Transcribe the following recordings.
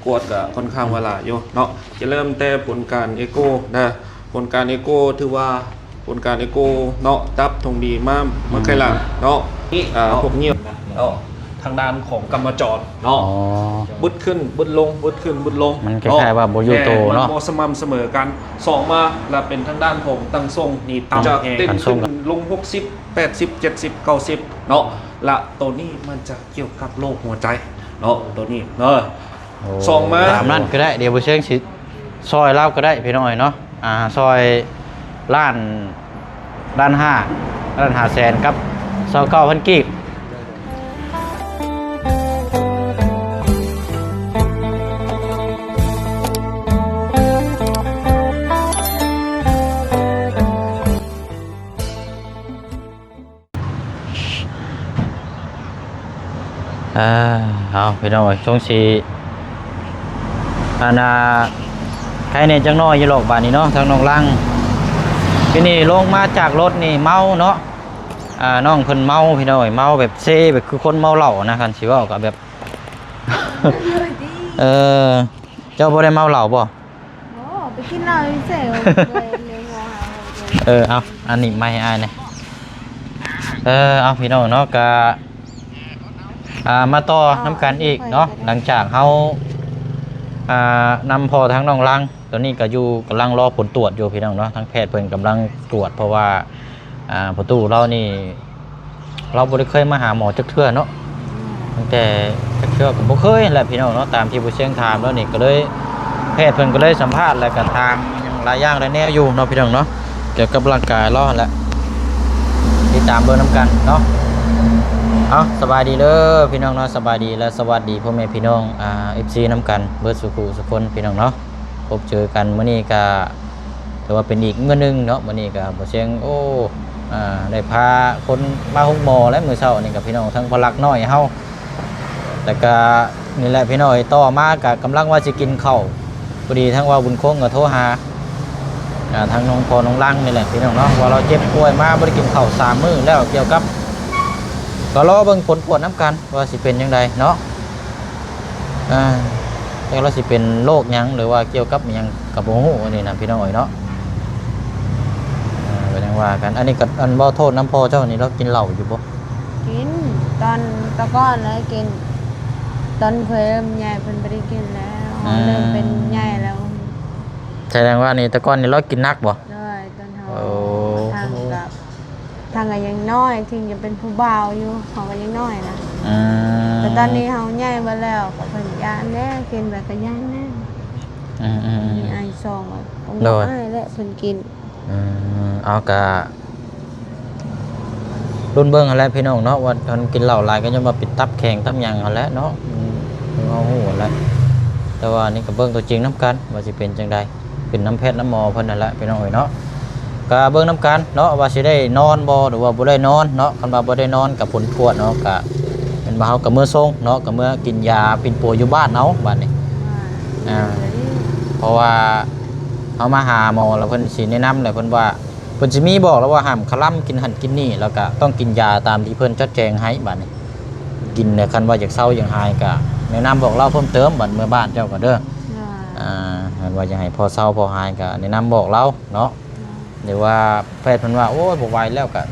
ກວດກໍຄ່ອນຂ້າງວ່າຫຼາຍຢູ່ເນາະ. ຈະເລີ່ມແຕ່ຜົນການເອໂກນະ, ຜົນການເອໂກຖືວ່າຜົນການເອໂກເນາະ ຕັບ ຖົງດີ ມ້າມ ອືມ ໝາກໄຂ່ຫຼາເນາະ ນີ້ ອ່າ ເນາະ ພວກນີ້ເນາະ ທາງດ້ານຂອງກຳມະຈອນເນາະ ອໍ ບຶດຂຶ້ນບຶດລົງ ບຶດຂຶ້ນບຶດລົງ ມັນຄ້າຍໆວ່າບໍ່ຢູ່ໂຕເນາະ ແຕ່ມັນບໍ່ສະໝ່ຳສະເໝີກັນ. ສອງມາລະເປັນທາງດ້ານຂອງຕັ້ງຊົງ ນີ້ຕ່ຳຈາກເຕັ້ນຂຶ້ນລົງ ຫົກສິບ ແປດສິບ ເຈັດສິບ ເກົ້າສິບເນາະ ລະໂຕນີ້ມັນຈະກ່ຽວກັບໂລກຫົວໃຈເນາະ ໂຕນີ້ເນາະ. ໂອ້ ສອງມາ ຕາມນັ້ນກໍໄດ້ ດຽວບໍ່ເຊີງຊິຊ່ອຍລາວກໍໄດ້ພີ່ນ້ອງເອີຍເນາະ. ອ່າ ຊ່ອຍລ້ານ ລ້ານຫ້າ ລ້ານຫ້າແສນກັບຊາວເກົ້າພັນກີບ. ອ່າ ເອົາ ພີ່ນ້ອງເອີຍ ຊົງຊິ ອັນນ່າ ໃຄແດ່ຈັກໜ້ອຍຢູ່ດອກບາດນີ້ເນາະ ທາງນ້ອງລັງ. ທີນີ້ລົງມາຈາກລົດນີ້ເມົາເນາະ ອ່າ ນ້ອງເພິ່ນເມົາພີ່ນ້ອງເອີຍ ເມົາແບບເຊ ແບບຄືຄົນເມົາເຫຼົ້ານະ ຄັນຊິເວົ້າກໍແບບ ເອີ ເຈົ້າບໍ່ໄດ້ເມົາເຫຼົ້າບໍ່? ບໍ່ ໄປກິນເຫຼົ້າຢູ່ໃສ ເອີ ເອົາ ອັນນີ້ໄມໃຫ້ອ້າຍແດ່. ເອີ ເອົາ ພີ່ນ້ອງເນາະ ກະ ອ່າ ມາຕໍ່ນຳກັນອີກເນາະ ຫຼັງຈາກເຮົາ ອ່າ ນຳພໍ່ທາງນ້ອງລັງ ຕອນນີ້ກະຢູ່ ກຳລັງລໍຜົນຕວດຢູ່ພີ່ນ້ອງເນາະ ທາງແພດເພິ່ນກຳລັງຕວດ ເພາະວ່າ ອ່າ ພໍ່ຕູ້ລາວນີ້ ລາວບໍ່ໄດ້ເຄີຍມາຫາໝໍຈັກເທື່ອເນາະ ອືມ ຕັ້ງແຕ່ຈັກເທື່ອກໍບໍ່ເຄີຍຫັ້ນແຫຼະພີ່ນ້ອງເນາະ. ຕາມທີ່ຜູ້ຊຽງຖາມແລ້ວນີ້ ກໍເລີຍ ແພດເພິ່ນກໍເລີຍສຳພາດ ແລ້ວກໍຖາມຫຍັງຫຼາຍຢ່າງຫຼາຍແນວຢູ່ເນາະພີ່ນ້ອງເນາະ ກ່ຽວກັບຮ່າງກາຍລາວຫັ້ນແຫຼະ ຕິດຕາມເບິ່ງນຳກັນເນາະ. ເອົາ ສະບາຍດີເດີພີ່ນ້ອງເນາະ ສະບາຍດີ ແລະ ສະຫວັດດີພໍ່ແມ່ພີ່ນ້ອງ ອ່າ ເອັຟຊີ ນຳກັນເບິດສູ່ຄູ່ສູ່ຄົນພີ່ນ້ອງເນາະ. ພົບເຈີກັນມື້ນີ້ກໍ ຖືວ່າເປັນອີກມື້ໜຶ່ງເນາະ ມື້ນີ້ກໍບໍ່ຊຽງ ໂອ້ ອ່າ ໄດ້ພາຄົນມາໂຮງໝໍແລ້ວ ມື້ເຊົ້ານີ້ກໍພີ່ນ້ອງ ທັງພໍ່ລັກນ້ອຍເຮົາ ແລ້ວກໍນີ້ແຫຼະພີ່ນ້ອງເອີຍ ຕໍ່ມາກໍກຳລັງວ່າຊິກິນເຂົ້າ ພໍດີທາງວ່າບຸນຄົງກໍໂທຫາ ອ່າ ທາງນ້ອງພໍ່ນ້ອງລັງນີ້ແຫຼະພີ່ນ້ອງເນາະ ວ່າລາວເຈັບປ່ວຍມາບໍ່ໄດ້ກິນເຂົ້າສາມມື້ແລ້ວ ກ່ຽວກັບ ກໍລໍເບິ່ງຜົນກວດນຳກັນວ່າຊິເປັນຈັ່ງໃດເນາະ. ອ່າ ແຕ່ລາວຊິເປັນໂລກຫຍັງ ຫຼືວ່າກ່ຽວກັບຫຍັງກໍບໍ່ຮູ້ ອັນນີ້ນະພີ່ນ້ອງເອີຍເນາະ. ອ່າ ກໍຍັງວ່າກັນ ອັນນີ້ກໍ ອັນ ເວົ້າໂທດນຳພໍ່ເຈົ້ານີ້ ລາວກິນເຫຼົ້າຢູ່ບໍ່? ກິນ ຕອນແຕ່ກ່ອນລະກິນ ຕອນຂ້ອຍເລີ່ມໃຫຍ່ເພິ່ນບໍ່ໄດ້ກິນແລ້ວ ອືມ ເລີ່ມເປັນໃຫຍ່ແລ້ວ. ສະແດງວ່ານີ້ແຕ່ກ່ອນນີ້ລາວກິນໜັກບໍ່? ໂດຍ ຕອນເຮົາ ໂອ້ ທັງກໍ ທັງກໍຍັງນ້ອຍ ທີ່ຍັງເປັນຜູ້ບ່າວຢູ່ ເຮົາກໍຍັງນ້ອຍນະ ອືມ ແຕ່ຕອນນີ້ເຮົາໃຫຍ່ເບິດແລ້ວ ກໍເພິ່ນຢ້ານແດ່ ກິນໄປກໍຢ້ານແດ່ ອືມໆໆ ມີອ້າຍສອງ ໂດຍ ອ້າຍແຫຼະເພິ່ນກິນ ອືມ ເອົາ ກະລຸ້ນເບິ່ງຫັ້ນແຫຼະພີ່ນ້ອງເນາະ ວ່າຄັນກິນເຫຼົ້າຫຼາຍກໍຍ້ອນວ່າເປັນຕັບແຂງຕັບຫຍັງຫັ້ນແຫຼະເນາະ ອືມ ເຮົາຮູ້ຫັ້ນແຫຼະ ແຕ່ວ່ານີ້ກໍເບິ່ງຕົວຈິງນຳກັນວ່າຊິເປັນຈັ່ງໃດ. ຂຶ້ນນຳແພດນຳໝໍເພິ່ນນັ້ນແຫຼະພີ່ນ້ອງເອີຍເນາະ ກະເບິ່ງນຳກັນເນາະ ວ່າຊິໄດ້ນອນບໍ່ ຫຼືວ່າບໍ່ໄດ້ນອນເນາະ. ຄັນວ່າບໍ່ໄດ້ນອນກະຜົນກວດເນາະ ກະແມ່ນວ່າເຮົາກະເມືອສົ່ງເນາະ ກະເມືອກິນຢາປິ່ນປົວຢູ່ບ້ານເອົາບາດນີ້ ອ່າ ເພາະວ່າເຮົາມາຫາໝໍແລ້ວເພິ່ນຊິແນະນຳ ແລ້ວເພິ່ນວ່າ ເພິ່ນຊິມີບອກແລ້ວວ່າຫ້າມຄະລຳກິນຫັ້ນກິນນີ້ ແລ້ວກະຕ້ອງກິນຢາຕາມທີ່ເພິ່ນຈັດແຈງໃຫ້ບາດນີ້ ກິນແລ້ວຄັນວ່າຢາກເຊົາຢາກຫາຍກະແນະນຳບອກລາວເພີ່ມເຕີມ ບາດເມືອບ້ານເຈົ້າກໍເດີ ອ່າ ຄັນວ່າຢາກໃຫ້ພໍເຊົາພໍຫາຍກະແນະນຳບອກລາວ ເນາະ ຫຼືວ່າແພດເພິ່ນວ່າ ໂອ້ຍ ບໍ່ໄຫວແລ້ວ ກະ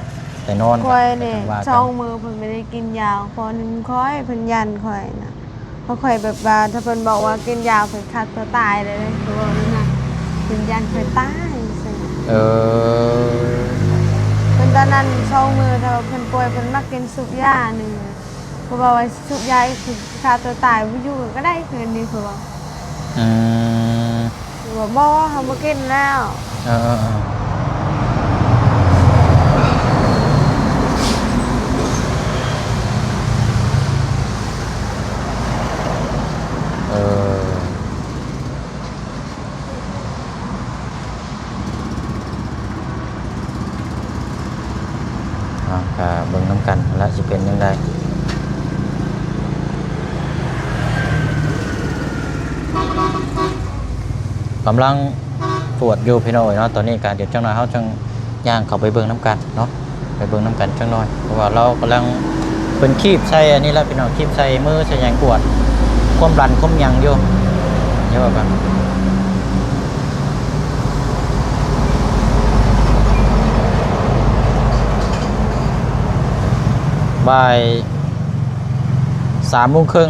ໄປນອນ ຂ້ອຍນີ້ ສອງມື້ເພິ່ນບໍ່ໄດ້ກິນຢາ ພໍໜຶ່ງຂ້ອຍ ເພິ່ນຢ້ານຂ້ອຍນະ ເພາະຂ້ອຍແບບວ່າ ຖ້າເພິ່ນບອກວ່າກິນຢາ ຂ້ອຍຂ້າຕົວຕາຍເລີຍ ເພິ່ນເວົ້ານັ້ນນະ ເພິ່ນຢ້ານຂ້ອຍຕາຍ ເອີ ເພິ່ນຕອນນັ້ນ ສອງມື້ ຖ້າວ່າເພິ່ນປ່ວຍ ເພິ່ນມັກກິນຊຸບຢາໜຶ່ງ ເພິ່ນເວົ້າວ່າ ຊຸບຢາອີກ ຂ້າຕົວຕາຍ ບໍ່ຢູ່ກໍໄດ້ຄືນນີ້ ເພິ່ນເວົ້າ ອືມ ວ່າບໍ່ ເຮົາບໍ່ກິນແລ້ວ ເອີ ເອີ ເອີ ເອີ ເອົາ ກະເບິ່ງນຳກັນແຫຼະ ຊິເປັນຈັ່ງໃດ ກຳລັງກວດຢູ່ພີ່ນ້ອງເອີຍເນາະ ຕອນນີ້ກະດຽວຈັກໜ້ອຍເຮົາຈັ່ງຍ່າງເຂົ້າໄປເບິ່ງນຳກັນເນາະ ໄປເບິ່ງນຳກັນຈັກໜ້ອຍ ເພາະວ່າລາວກຳລັງ ເພິ່ນຄີບໃສ່ອັນນີ້ແຫຼະພີ່ນ້ອງ ຄີບໃສ່ມືໃສ່ຫຍັງ ກວດຄວາມດັນຄວາມຫຍັງຢູ່ ດຽວເວົ້າກັນ. ບ່າຍສາມໂມງເຄິ່ງ.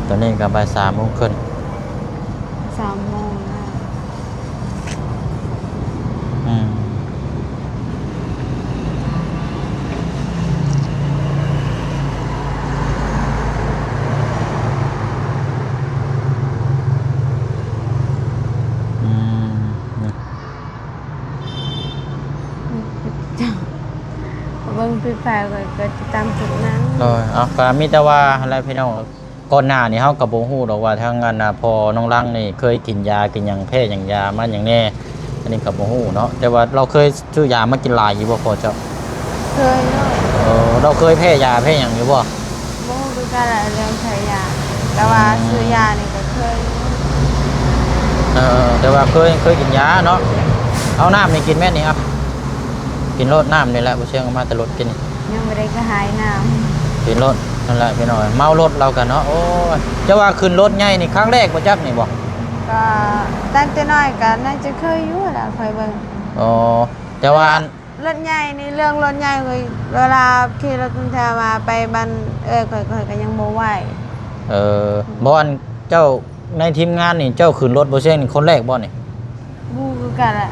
ຕອນນີ້ກໍບ່າຍສາມໂມງເຄິ່ງ. ສາມໂມງແລ້ວ. ອືມ. ອືມ. ເບິ່ງ Free Fire ຂ້ອຍກໍຕິດຕາມທຸກໜັງ. ໂດຍ ເອົາ ກໍມີແຕ່ວ່າຫັ້ນແຫຼະພີ່ນ້ອງ. ກ່ອນໜ້ານີ້ເຮົາກໍບໍ່ຮູ້ດອກວ່າທາງອັນນ່າ ພໍ່ນ້ອງລັງນີ້ເຄີຍກິນຢາກິນຫຍັງ ແພ້ຫຍັງ ຢາມາຫຍັງແດ່ ອັນນີ້ກໍບໍ່ຮູ້ເນາະ. ແຕ່ວ່າລາວເຄີຍຊື້ຢາມາກິນຫຼາຍຢູ່ບໍ່ ພໍ່ເຈົ້າ? ເຄີຍເນາະ. ເອີ ລາວເຄີຍແພ້ຢາແພ້ຫຍັງຢູ່ບໍ່? ບໍ່ຮູ້ຄືກັນແຫຼະເລື່ອງໃຊ້ຢາ ແຕ່ວ່າ ອືມ ຊື້ຢານີ້ກໍເຄີຍ. ເອີ ແຕ່ວ່າເຄີຍ ເຄີຍກິນຢາເນາະ. ເອົານ້ຳນີ້ກິນແມ່ນນີ້ ເອົາ ກິນໂລດ ນ້ຳນີ້ແຫຼະ ບໍ່ຊຽງເອົາມາແຕ່ລົດກິນ. ຍັງບໍ່ໄດ້ກະຫາຍນ້ຳ. ກິນໂລດ ນັ້ນແຫຼະພີ່ນ້ອງ ເມົາລົດລາວກັນເນາະ. ໂອ້ຍ ຈະວ່າຂຶ້ນລົດໃຫຍ່ນີ້ຄັ້ງແລກບໍ່ຈັກນີ້ບໍ່? ກໍຕັ້ງແຕ່ນ້ອຍກໍໜ້າຈະເຄີຍຢູ່ແຫຼະ ຂ້ອຍເບິ່ງ. ອໍ ແຕ່ວ່າອັນ ລົດໃຫຍ່ນີ້ ເລື່ອງລົດໃຫຍ່ ຂ້ອຍ ເວລາຂີ່ລົດກະແທມາໄປບ້ານເອື້ອຍຂ້ອຍ ຂ້ອຍກໍຍັງບໍ່ໄຫວ. ເອີ ບໍ່ ອັນເຈົ້າ ໃນທີມງານນີ້ ເຈົ້າຂຶ້ນລົດບໍ່ຊຽງນີ້ຄົນແລກບໍ່ນີ້? ບໍ່ຮູ້ຄືກັນແຫຼະ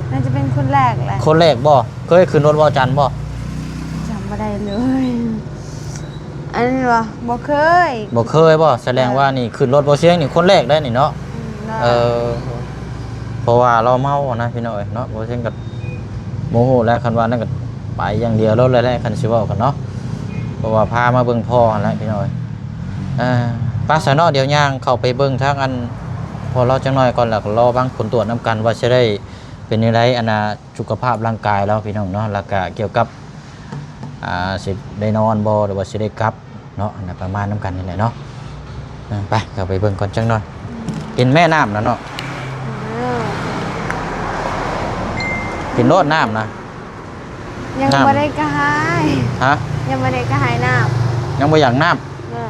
ໜ້າຈະເປັນຄົນແລກແຫຼະ. ຄົນແລກບໍ່? ເຄີຍຂຶ້ນລົດເວົ້າຈັນບໍ່? ຈຳບໍ່ໄດ້ເລີຍ. ອັນນີ້ຫວາ? ບໍ່ເຄີຍ. ບໍ່ເຄີຍບໍ່? ສະແດງວ່ານີ້ຂຶ້ນລົດບໍ່ຊຽງນີ້ຄົນແລກໄດ໋ນີ້ເນາະ. ອືມ ເອີ ເພາະວ່າລາວເມົານະພີ່ນ້ອງເອີຍເນາະ. ບໍ່ຊຽງກໍບໍ່ຮູ້ແຫຼະ ຄັນວ່ານັ້ນກໍໄປຢ່າງດຽວໂລດແຫຼະ ຄັນຊິເວົ້າກັນເນາະ. ເພາະວ່າພາມາເບິ່ງພໍ່ຫັ້ນແຫຼະພີ່ນ້ອງເອີຍ. ເອີ ໄປຊະເນາະ ດຽວຍ່າງເຂົ້າໄປເບິ່ງທາງອັນພໍ່ລາວຈັກໜ້ອຍກ່ອນ ແລ້ວກໍລໍຟັງຜົນກວດນຳກັນວ່າຊິໄດ້ເປັນແນວໃດ ອັນນ່າ ສຸຂະພາບຮ່າງກາຍລາວພີ່ນ້ອງເນາະ ແລ້ວກະກ່ຽວກັບ ອ່າ ຊິໄດ້ນອນບໍ່ ຫຼືວ່າຊິໄດ້ກັບເນາະ ອັນນັ້ນປະມານນຳກັນນີ້ແຫຼະເນາະ. ເອີ ໄປ ເຂົ້າໄປເບິ່ງກ່ອນຈັກໜ້ອຍ. ກິນແມ່ນ້ຳນະເນາະ. ເອີ ກິນໂລດນ້ຳນະ. ຍັງ ນ້ຳ ບໍ່ໄດ້ກະຫາຍ. ຮະ? ຍັງບໍ່ໄດ້ກະຫາຍນ້ຳ. ຍັງບໍ່ຢາກນ້ຳ. ເອີ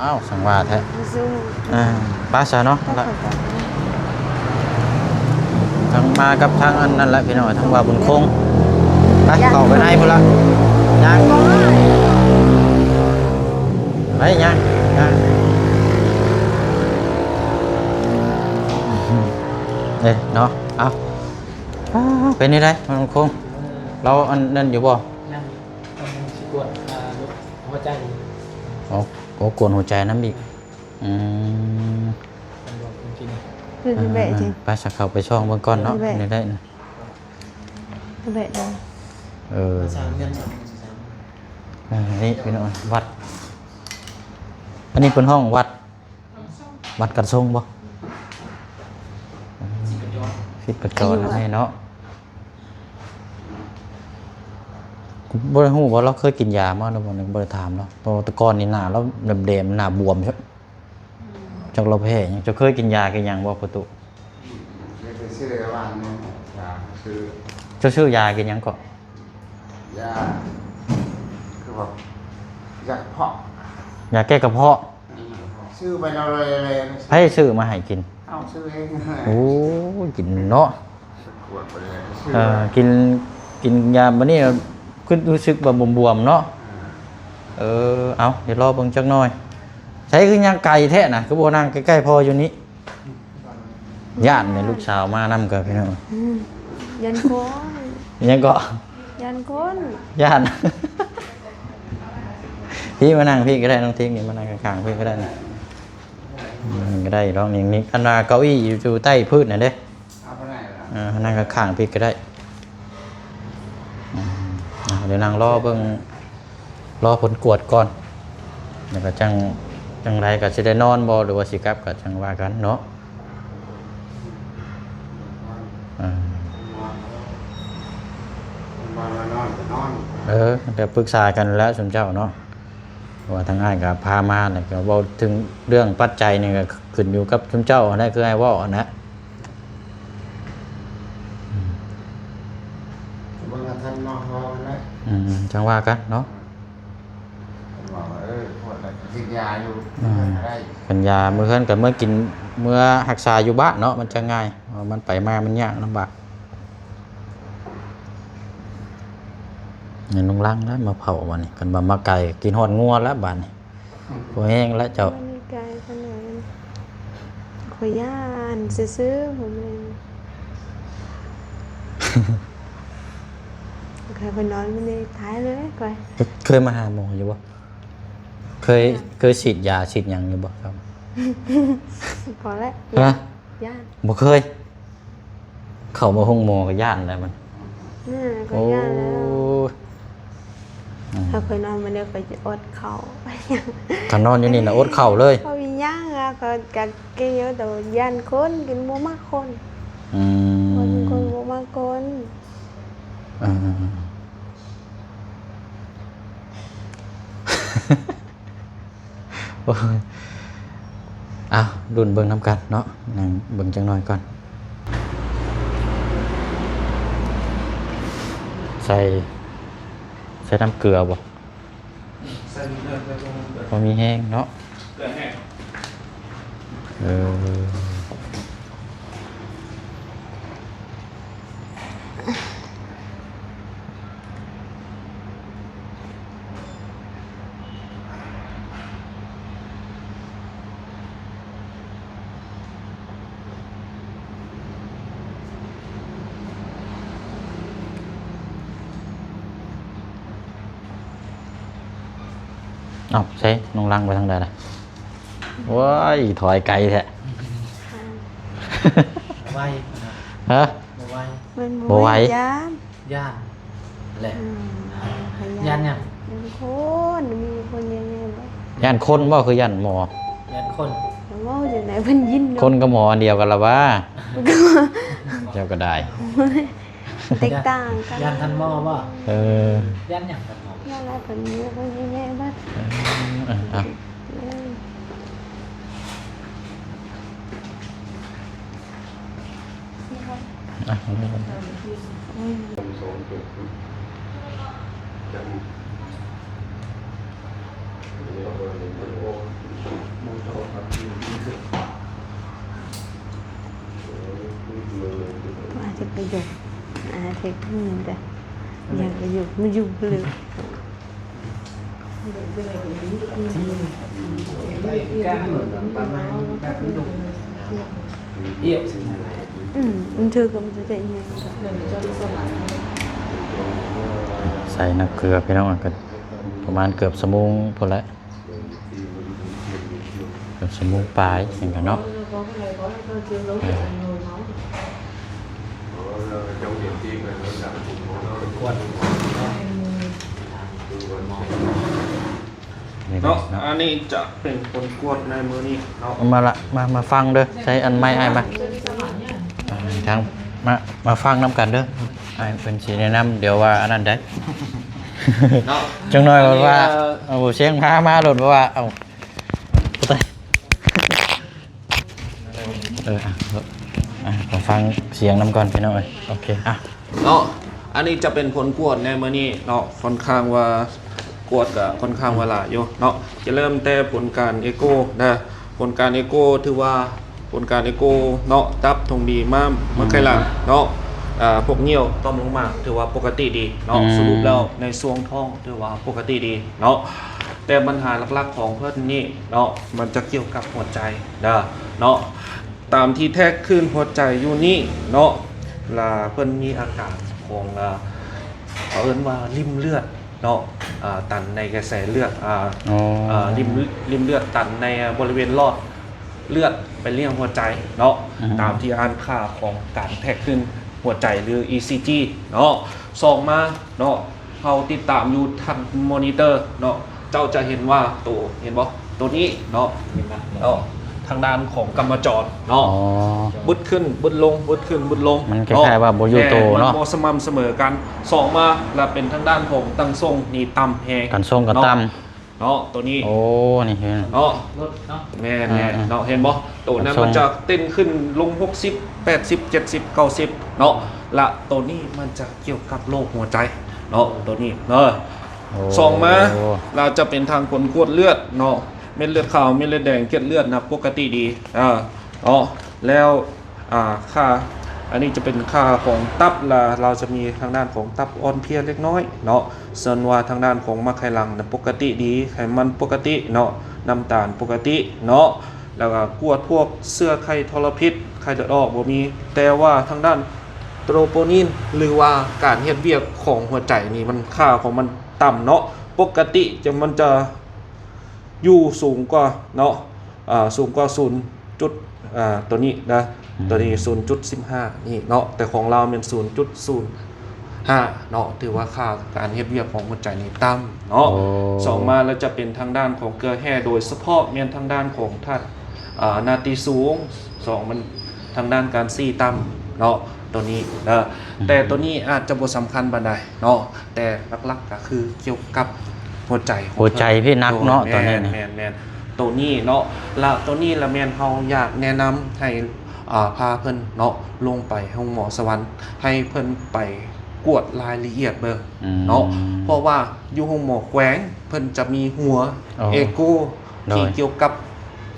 ອ້າວ ສັງວ່າແທ້. ບໍ່ຊຸ່ມ. ອ່າ ໄປຊະເນາະ. ໄປ ລະ ທາງມາກັບທາງອັນນັ້ນລະພີ່ນ້ອງ ທາງບ່າວບຸນຄົງ. ໄປ ເຂົ້າໄປໃນພຸ້ນລະ. ຍ່າງ ໄປ ຍ່າງ ຍ່າງ. ເອີ ເນາະ ເອົາ. ອ້າ ເປັນຈັ່ງໃດ ບ່າວບຸນຄົງ? ລາວອັນນັ້ນຢູ່ບໍ່? ຍັງ ກຳລັງຊິກວດ ອ່າ ຫົວໃຈ. ອໍ ໂອ້ ກວດຫົວໃຈນຳອີກ. ອືມ ເປັນແບບນີ້ ອ່າ ໄປ ສະເຂົ້າໄປຊ່ອງເບິ່ງກ່ອນເນາະ. ເປັນແບບນີ້ໄດ້ນະ ເປັນແບບນີ້. ເອີ ເອີ ນີ້ພີ່ນ້ອງ ວັດ ອັນນີ້ເພິ່ນຮ້ອງວັດ ວັດກັນຊົງບໍ່? ຊີບປະຈອນ ຊີບປະຈອນ ອັນນີ້ເນາະ. ບໍ່ໄດ້ຮູ້ວ່າລາວເຄີຍກິນຢາມາແລ້ວບໍ່ ຍັງບໍ່ໄດ້ຖາມລາວ ເພາະວ່າແຕ່ກ່ອນນີ້ໜ້າລາວແດງໆ ໜ້າບວມ ຈັກລາວແພ້ຫຍັງ. ເຈົ້າເຄີຍກິນຢາກິນຫຍັງບໍ່ ພໍ່ຕູ້? ໄດ້ໄປຊື້ວານນີ້ ຢາຊື້. ເຈົ້າຊື້ຢາກິນຫຍັງເກາະ? ຢາ ຄືວ່າ ຢາກະເພາະ ຢາແກ້ກະເພາະ. ຊື້ໄປແລ້ວເລີຍ. ໃຜຊື້ມາໃຫ້ກິນ? ເອົາ ຊື້ເອງ. ໂອ້ຍ ກິນເນາະ. ເອີ ກິນ ກິນຢາບາດນີ້ຄືຮູ້ສຶກວ່າບວມໆເນາະ. ເອີ ເອົາ ດຽວລໍເບິ່ງຈັກໜ້ອຍ. ໃສຄືຍ່າງໄກແທ້ນະ ຄືບໍ່ນັ່ງໃກ້ໆພໍ່ຢູ່ນີ້? ຢ້ານແມ່ລູກສາວມານຳກໍພີ່ນ້ອງ. ອືມ ຢ້ານຄົນ. ຫຍັງເກາະ? ຢ້ານຄົນ. ຢ້ານ. ພີ່ມານັ່ງພີ້ກໍໄດ້ ນ້ອງທິງ ນີ້ມານັ່ງຂ້າງໆພີ້ກໍໄດ້ນະ. ອືມ ກໍໄດ້ດອກ ນີ້ ນີ້ ອັນວ່າເກົ້າອີ້ຢູ່ ຢູ່ໃຕ້ພື້ນນັ້ນເດ້. ເອີ ມານັ່ງຂ້າງໆພີ້ກໍໄດ້. ອືມ ອ່າ ດຽວນັ່ງລໍເບິ່ງ ລໍຜົນກວດກ່ອນ ແລ້ວກໍຈັ່ງ ຈັ່ງໃດກໍຊິໄດ້ນອນບໍ່ ຫຼືວ່າຊິກັບ ກໍຈັ່ງວ່າກັນເນາະ. ເອີ ເອີ ກໍປຶກສາກັນແລ້ວຊຸມເຈົ້າເນາະ. ເພາະວ່າທາງອ້າຍກໍພາມາ ແລ້ວກໍເວົ້າເຖິງເລື່ອງປັດໄຈນີ້ ກໍຂຶ້ນຢູ່ກັບຊຸມເຈົ້າຫັ້ນແຫຼະ ຄືອ້າຍເວົ້າຫັ້ນນະ. ເບິ່ງວ່າທ່ານມາເວົ້າຫັ້ນແຫຼະ. ອືມ ຈັ່ງວ່າກັນເນາະ. ເອີ ເວົ້າວ່າ ເອີ ໂພດແລ້ວກໍຄິດ ຢາຢູ່ ອ່າ ເຮືອນກໍໄດ້ ເປັນຢາ ມື້ເຮືອນກໍເມືອກິນ ເມືອຮັກສາຢູ່ບ້ານເນາະ ມັນຈະງ່າຍ ເພາະມັນໄປມາມັນຍາກລຳບາກ. ຍັງລຸງລັງແລ້ວມາເຜົາບາດນີ້ ຄັນວ່າມາໄກກໍກິນຮອດງົວແລ້ວບາດນີ້ ບໍ່ແຮງແລ້ວເຈົ້າ. ບໍ່ໄດ້ໄກປານໃດ ຂ້ອຍຢ້ານຊື່ໆ ບໍ່ແມ່ນ ຂ້ອຍໄປນອນມື້ນີ້ຕາຍເລີຍຂ້ອຍ. ເຄີຍມາຫາໝໍຢູ່ບໍ່? ເຄີຍ ເຄີຍສີດຢາສີດຫຍັງຢູ່ບໍ່? ພໍແລ້ວ ຮະ? ຢ້ານ ບໍ່ເຄີຍ ເຂົ້າມາໂຮງໝໍກໍຢ້ານແລ້ວມັນ ເອີ ກໍຢ້ານແລ້ວ. ໂອ້ຍ ອືມ ຖ້າຂ້ອຍນອນມື້ເດີ ຂ້ອຍຈະອົດເຂົ້າ ຄັນນອນຢູ່ນີ້ນະອົດເຂົ້າເລີຍ ເຂົ້າອີຫຍັງອະ ຂ້ອຍກະເກັ່ງຢູ່ ແຕ່ວ່າຢ້ານຄົນ ກິນບໍ່ມັກຄົນ. ອືມ ຄົນ ຄົນບໍ່ມັກຄົນ. ເອີ ໂອ້ຍ ເອົາ ລຸ້ນເບິ່ງນຳກັນເນາະ ນັ່ງເບິ່ງຈັກໜ້ອຍກ່ອນ. ໃສ່ ໃສ່ນ້ຳເກືອບໍ່? ໃສ່ນ້ຳເກືອ ບໍ່ມີແຮງເນາະ ເກືອແຫ້ງ ເອີ. ເອົ້າ ໃສ ນ້ອງລັງໄປທາງໃດລະ? ໂອ້ຍ ຖອຍໄກແທ້. ບໍ່ໄວ ຮະ? ບໍ່ໄວ ມັນບໍ່ໄວ ບໍ່ໄວ ຢ້ານ ຢ້ານແຫຼະ ອືມ ຢ້ານຫຍັງ? ຢ້ານຄົນ ມີຄົນແຍ່ໆບໍ່? ຢ້ານຄົນບໍ່ ຄືຢ້ານໝໍ? ຢ້ານຄົນ ເວົ້າຈັ່ງໃດເພິ່ນຍິນເນາະ ຄົນກັບໝໍອັນດຽວກັນລະຫວາ? ເຈົ້າກໍໄດ້ ແຕກຕ່າງກັນ ຢ້ານທ່ານໝໍບໍ່? ເອີ ຢ້ານຫຍັງທ່ານໝໍ? ຢ້ານວ່າເພິ່ນມີຄົນແຍ່ໆບໍ່? ເອີ ເອີ ເອີ. ອ່ະ ອາດຈະປະໂຫຍດ ອາດຈະມີແຕ່ຢ່າປະໂຫຍດ ມັນຢູ່ເລີຍ. ອືມ ມັນຖືກ ມັນຈະໄດ້ອີຫຍັງ ໃສ່ນ້ຳເກືອ ພີ່ນ້ອງ ກໍປະມານເກືອບຊົ່ວໂມງພຸ້ນແຫຼະ ເກືອບຊົ່ວໂມງປາຍ ເຫັນກັນເນາະ. ເອີ ເນາະ ອັນນີ້ຈະເປັນຜົນກວດໃນມື້ນີ້ເນາະ ເອົາມາລະ ມາ ມາຟັງເດີ ໃຊ້ອັນໄມ້ອ້າຍມາ ອ່າ ທາງ ມາ ມາຟັງນຳກັນເດີ ອ້າຍເພິ່ນຊິແນະນຳ ດຽວວ່າອັນນັ້ນໃດ ເນາະ ຈັກໜ້ອຍວ່າ ອັນນີ້ ເອີ ເອົາສຽງພາມາໂລດ ເພາະວ່າ ເອົາ ເອີ ອ່ະ ອ່ະ ຂໍຟັງສຽງນຳກ່ອນ ພີ່ນ້ອງເອີຍ ໂອເຄ ອ່ະ ເນາະ ອັນນີ້ຈະເປັນຜົນກວດໃນມື້ນີ້ເນາະ ຂ້ອນຂ້າງວ່າ ກວດກະຂ້ອນຂ້າງວ່າຫຼາຍຢູ່ເນາະ ຈະເລີ່ມແຕ່ຜົນການເອໂກເດີ ຜົນການເອໂກ ຖືວ່າຜົນການເອໂກເນາະ ຕັບ ຖົງດີ ມ້າມ ໝາກໄຂ່ຫຼັງເນາະ ອ່າ ພວກຍ່ຽວ ຕ່ອມລູກໝາກ ຖືວ່າປົກກະຕິດີເນາະ ສະຫຼຸບແລ້ວໃນຊ່ວງທ້ອງ ຖືວ່າປົກກະຕິດີເນາະ ແຕ່ບັນຫາຫຼັກໆຂອງເພິ່ນນີ້ເນາະ ມັນຈະກ່ຽວກັບຫົວໃຈເດີເນາະ ຕາມທີ່ແທກຄື້ນຫົວໃຈຢູ່ນີ້ເນາະ ລະເພິ່ນມີອາການຂອງ ລະ ເຂົາເອີ້ນວ່າລິ້ມເລືອດເນາະ ອ່າ ຕັນໃນກະແສເລືອດ ອ່າ ອໍ ອ່າ ລິ້ມ ລິ້ມເລືອດຕັນໃນບໍລິເວນຫຼອດເລືອດໄປລ້ຽງຫົວໃຈເນາະ ອືມ ຕາມທີ່ອ່ານຄ່າຂອງການແທກຄື້ນຫົວໃຈ ຫຼື ອີຊີຈີ ເນາະ ສອງມາເນາະ ເຮົາຕິດຕາມຢູ່ທາງມໍນິເຕີເນາະ ເຈົ້າຈະເຫັນວ່າໂຕ ເຫັນບໍ່? ໂຕນີ້ເນາະ ເຫັນນະ ເນາະ ທາງດ້ານຂອງກຳມະຈອນເນາະ ອໍ ບຶດຂຶ້ນບຶດລົງ ບຶດຂຶ້ນບຶດລົງ ມັນຄ້າຍໆວ່າບໍ່ຢູ່ໂຕເນາະ ແຕ່ມັນບໍ່ສະໝ່ຳສະເໝີກັນ ສອງມາ ລະເປັນທາງດ້ານຂອງຕັ້ງສົ່ງນີ້ຕ່ຳແຮງ ຕັ້ງສົ່ງກໍຕ່ຳ ເນາະ ໂຕນີ້ ໂອ້ ນີ້ເຫັນເນາະ ລົດເນາະ ແມ່ນໆ ເອີໆ ເນາະ ເຫັນບໍ່? ໂຕນັ້ນ ຕັ້ງສົ່ງ ມັນຈະເຕັ້ນຂຶ້ນລົງ ຫົກສິບ ແປດສິບ ເຈັດສິບ ເກົ້າສິບ ເນາະ ລະໂຕນີ້ມັນຈະກ່ຽວກັບໂລກຫົວໃຈເນາະ ໂຕນີ້ເນາະ ໂອ້ ສອງມາ ລະຈະເປັນທາງຜົນກວດເລືອດເນາະ ເມັດເລືອດຂາວ ເມັດເລືອດແດງ ເກັດເລືອດນະ ປົກກະຕິດີ ເອີ ເນາະ. ແລ້ວ ອ່າ ຄ່າ ອັນນີ້ຈະເປັນຄ່າຂອງຕັບ ລະລາວຈະມີທາງດ້ານຂອງຕັບອ່ອນເພຍເລັກນ້ອຍເນາະ. ສ່ວນວ່າທາງດ້ານຂອງໝາກໄຂ່ຫຼັງນະ ປົກກະຕິດີ ໄຂມັນປົກກະຕິເນາະ ນ້ຳຕານປົກກະຕິເນາະ. ແລ້ວກໍກວດພວກເຊື້ອໄຂ້ທໍລະພິດ ໄຂ້ເລືອດອອກບໍ່ມີ. ແຕ່ວ່າທາງດ້ານໂຕໂປນິນ ຫຼືວ່າການເຮັດວຽກຂອງຫົວໃຈນີ້ ມັນ ຄ່າຂອງມັນຕ່ຳເນາະ. ປົກກະຕິຈະ ມັນຈະ ຢູ່ສູງກວ່າເນາະ ເອີ ສູງກວ່າສູນຈຸດ ເອີ ຕົວນີ້ນະ ອືມ ຕົວນີ້ສູນຈຸດສິບຫ້ານີ້ເນາະ ແຕ່ຂອງລາວແມ່ນສູນຈຸດສູນຫ້າເນາະ. ຖືວ່າຄ່າການເຮັດວຽກຂອງຫົວໃຈນີ້ຕ່ຳເນາະ. ໂອ້ ສອງມາແລ້ວຈະເປັນທາງດ້ານຂອງເກືອແຮ່ ໂດຍສະເພາະແມ່ນທາງດ້ານຂອງທາດ ອາ ນາຕີສູງ. ສອງ ມັນທາງດ້ານການຊີ່ຕ່ຳເນາະ ຕົວນີ້ເດີ. ອືມ ແຕ່ຕົວນີ້ອາດຈະບໍ່ສຳຄັນປານໃດເນາະ ແຕ່ຫຼັກໆກໍຄືກ່ຽວກັບຫົວໃຈຂອງ ຫົວໃຈ ເພິ່ນ ທີ່ໜັກເນາະ ໂດຍ ຕອນນີ້ ແມ່ນ ແມ່ນ ແມ່ນ ໂຕນີ້ເນາະ. ລະໂຕນີ້ລະແມ່ນເຮົາຢາກແນະນຳໃຫ້ ອາ ພາເພິ່ນເນາະ ລົງໄປໂຮງໝໍສະຫວັນ ໃຫ້ເພິ່ນໄປກວດລາຍລະອຽດເບິ່ງ ອືມ ເນາະ ເພາະວ່າຢູ່ໂຮງໝໍແຂວງ ເພິ່ນຈະມີຫົວ ໂອ້ ເອໂກ ໂດຍ ທີ່ກ່ຽວກັບ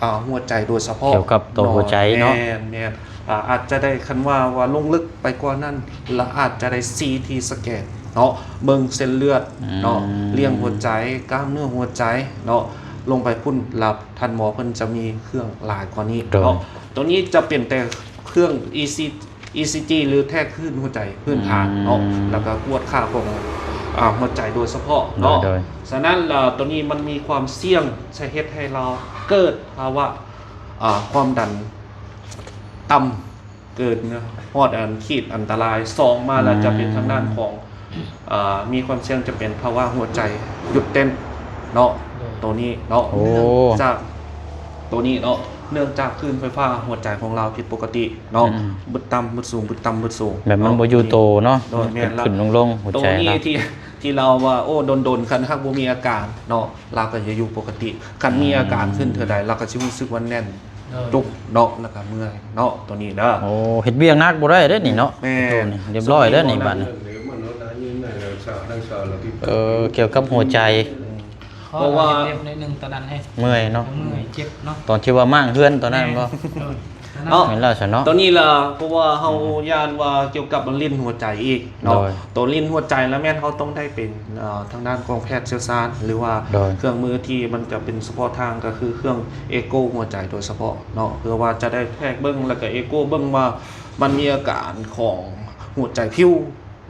ອາ ຫົວໃຈໂດຍສະເພາະ ກ່ຽວກັບໂຕຫົວໃຈເນາະ ແມ່ນ ແມ່ນ ອາ ອາດຈະໄດ້ ຄັນວ່າ ວ່າລົງເລິກໄປກວ່ານັ້ນ ລະອາດຈະໄດ້ຊີທີສະແກນເນາະ ເບິ່ງເສັ້ນເລືອດເນາະ ອືມ ລຽງຫົວໃຈ ກ້າມເນື້ອຫົວໃຈເນາະ. ລົງໄປພຸ້ນ ລະທ່ານໝໍເພິ່ນຈະມີເຄື່ອງຫຼາຍກວ່ານີ້ເນາະ ໂຕນີ້ຈະເປັນແຕ່ເຄື່ອງອີຊີ ອີຊີຈີ ຫຼືແທກຄື້ນຫົວໃຈພື້ນຖານເນາະ ອືມ ແລ້ວກໍກວດຄ່າຂອງ ອາ ຫົວໃຈໂດຍສະເພາະເນາະ ໂດຍ ໂດຍ. ສະນັ້ນລະ ໂຕນີ້ມັນມີຄວາມສ່ຽງ ຈະເຮັດໃຫ້ລາວເກີດພາວະ ອາ ຄວາມດັນຕ່ຳ ເກີດຮອດອັນຂີດອັນຕະລາຍ. ສອງມາແລ້ວ ອືມ ຈະເປັນທາງດ້ານຂອງ ເອີ ມີຄວາມສ່ຽງຈະເປັນພາວະຫົວໃຈຢຸດເຕັ້ນເນາະ ໂຕນີ້ເນາະ ໂອ້ ເນື່ອງຈາກ ໂຕນີ້ເນາະ ເນື່ອງຈາກຄື້ນໄຟຟ້າຫົວໃຈຂອງລາວຜິດປົກກະຕິເນາະ ອືມ ບຶດຕ່ຳບຶດສູງ ບຶດຕ່ຳບຶດສູງ ແບບມັນ ເນາະ ບໍ່ຢູ່ໂຕເນາະ ໂດຍ ແມ່ນລະ ຂຶ້ນໆລົງໆ ຫົວໃຈ ໂຕນີ້ ເນາະ ທີ່ ທີ່ລາວວ່າ ໂອ້ ດົນໆ ຄັນຫາກບໍ່ມີອາການເນາະ ລາວກໍຈະຢູ່ປົກກະຕິ. ຄັນມີອາການ ອືມ ຂຶ້ນເທື່ອໃດ ລາວກໍຊິຮູ້ສຶກວ່າແໜ້ນ ໂດຍ ຈຸກເນາະ ແລ້ວກໍເມື່ອຍເນາະ ໂຕນີ້ເດີ. ໂອ້ ເຮັດວຽກໜັກບໍ່ໄດ້ເດ້ນີ້ເນາະ ແມ່ນ ໂຕນີ້ ຮຽບຮ້ອຍເດ້ນີ້ ບາດນີ້ ເອີ ກ່ຽວກັບຫົວໃຈ ອືມ ເພາະວ່າ ເພາະວ່າເຮັດວຽກໜ້ອຍໜຶ່ງຕອນນັ້ນເດ້ ເມື່ອຍເນາະ ເມື່ອຍເຈັບເນາະ ຕອນທີ່ວ່າມ້າງເຮືອນຕອນນັ້ນບໍ່ ແມ່ນ ໂດຍ ເນາະ ແມ່ນແລ້ວຊະເນາະ ໂຕນີ້ລະ ເພາະວ່າເຮົາ ອືມ ຢ້ານວ່າກ່ຽວກັບຫຼິ້ນຫົວໃຈອີກເນາະ ໂດຍ ໂຕຫຼິ້ນຫົວໃຈລະແມ່ນເຮົາຕ້ອງໄດ້ເປັນ ເອີ ທາງດ້ານຂອງແພດຊ່ຽວຊານ ຫຼືວ່າ ໂດຍ ເຄື່ອງມືທີ່ມັນຈະເປັນສະເພາະທາງ ກໍຄືເຄື່ອງເອໂກຫົວໃຈໂດຍສະເພາະເນາະ ເພື່ອວ່າຈະໄດ້ແທກເບິ່ງ ແລ້ວກໍເອໂກເບິ່ງວ່າມັນມີອາການຂອງຫົວໃຈພິວ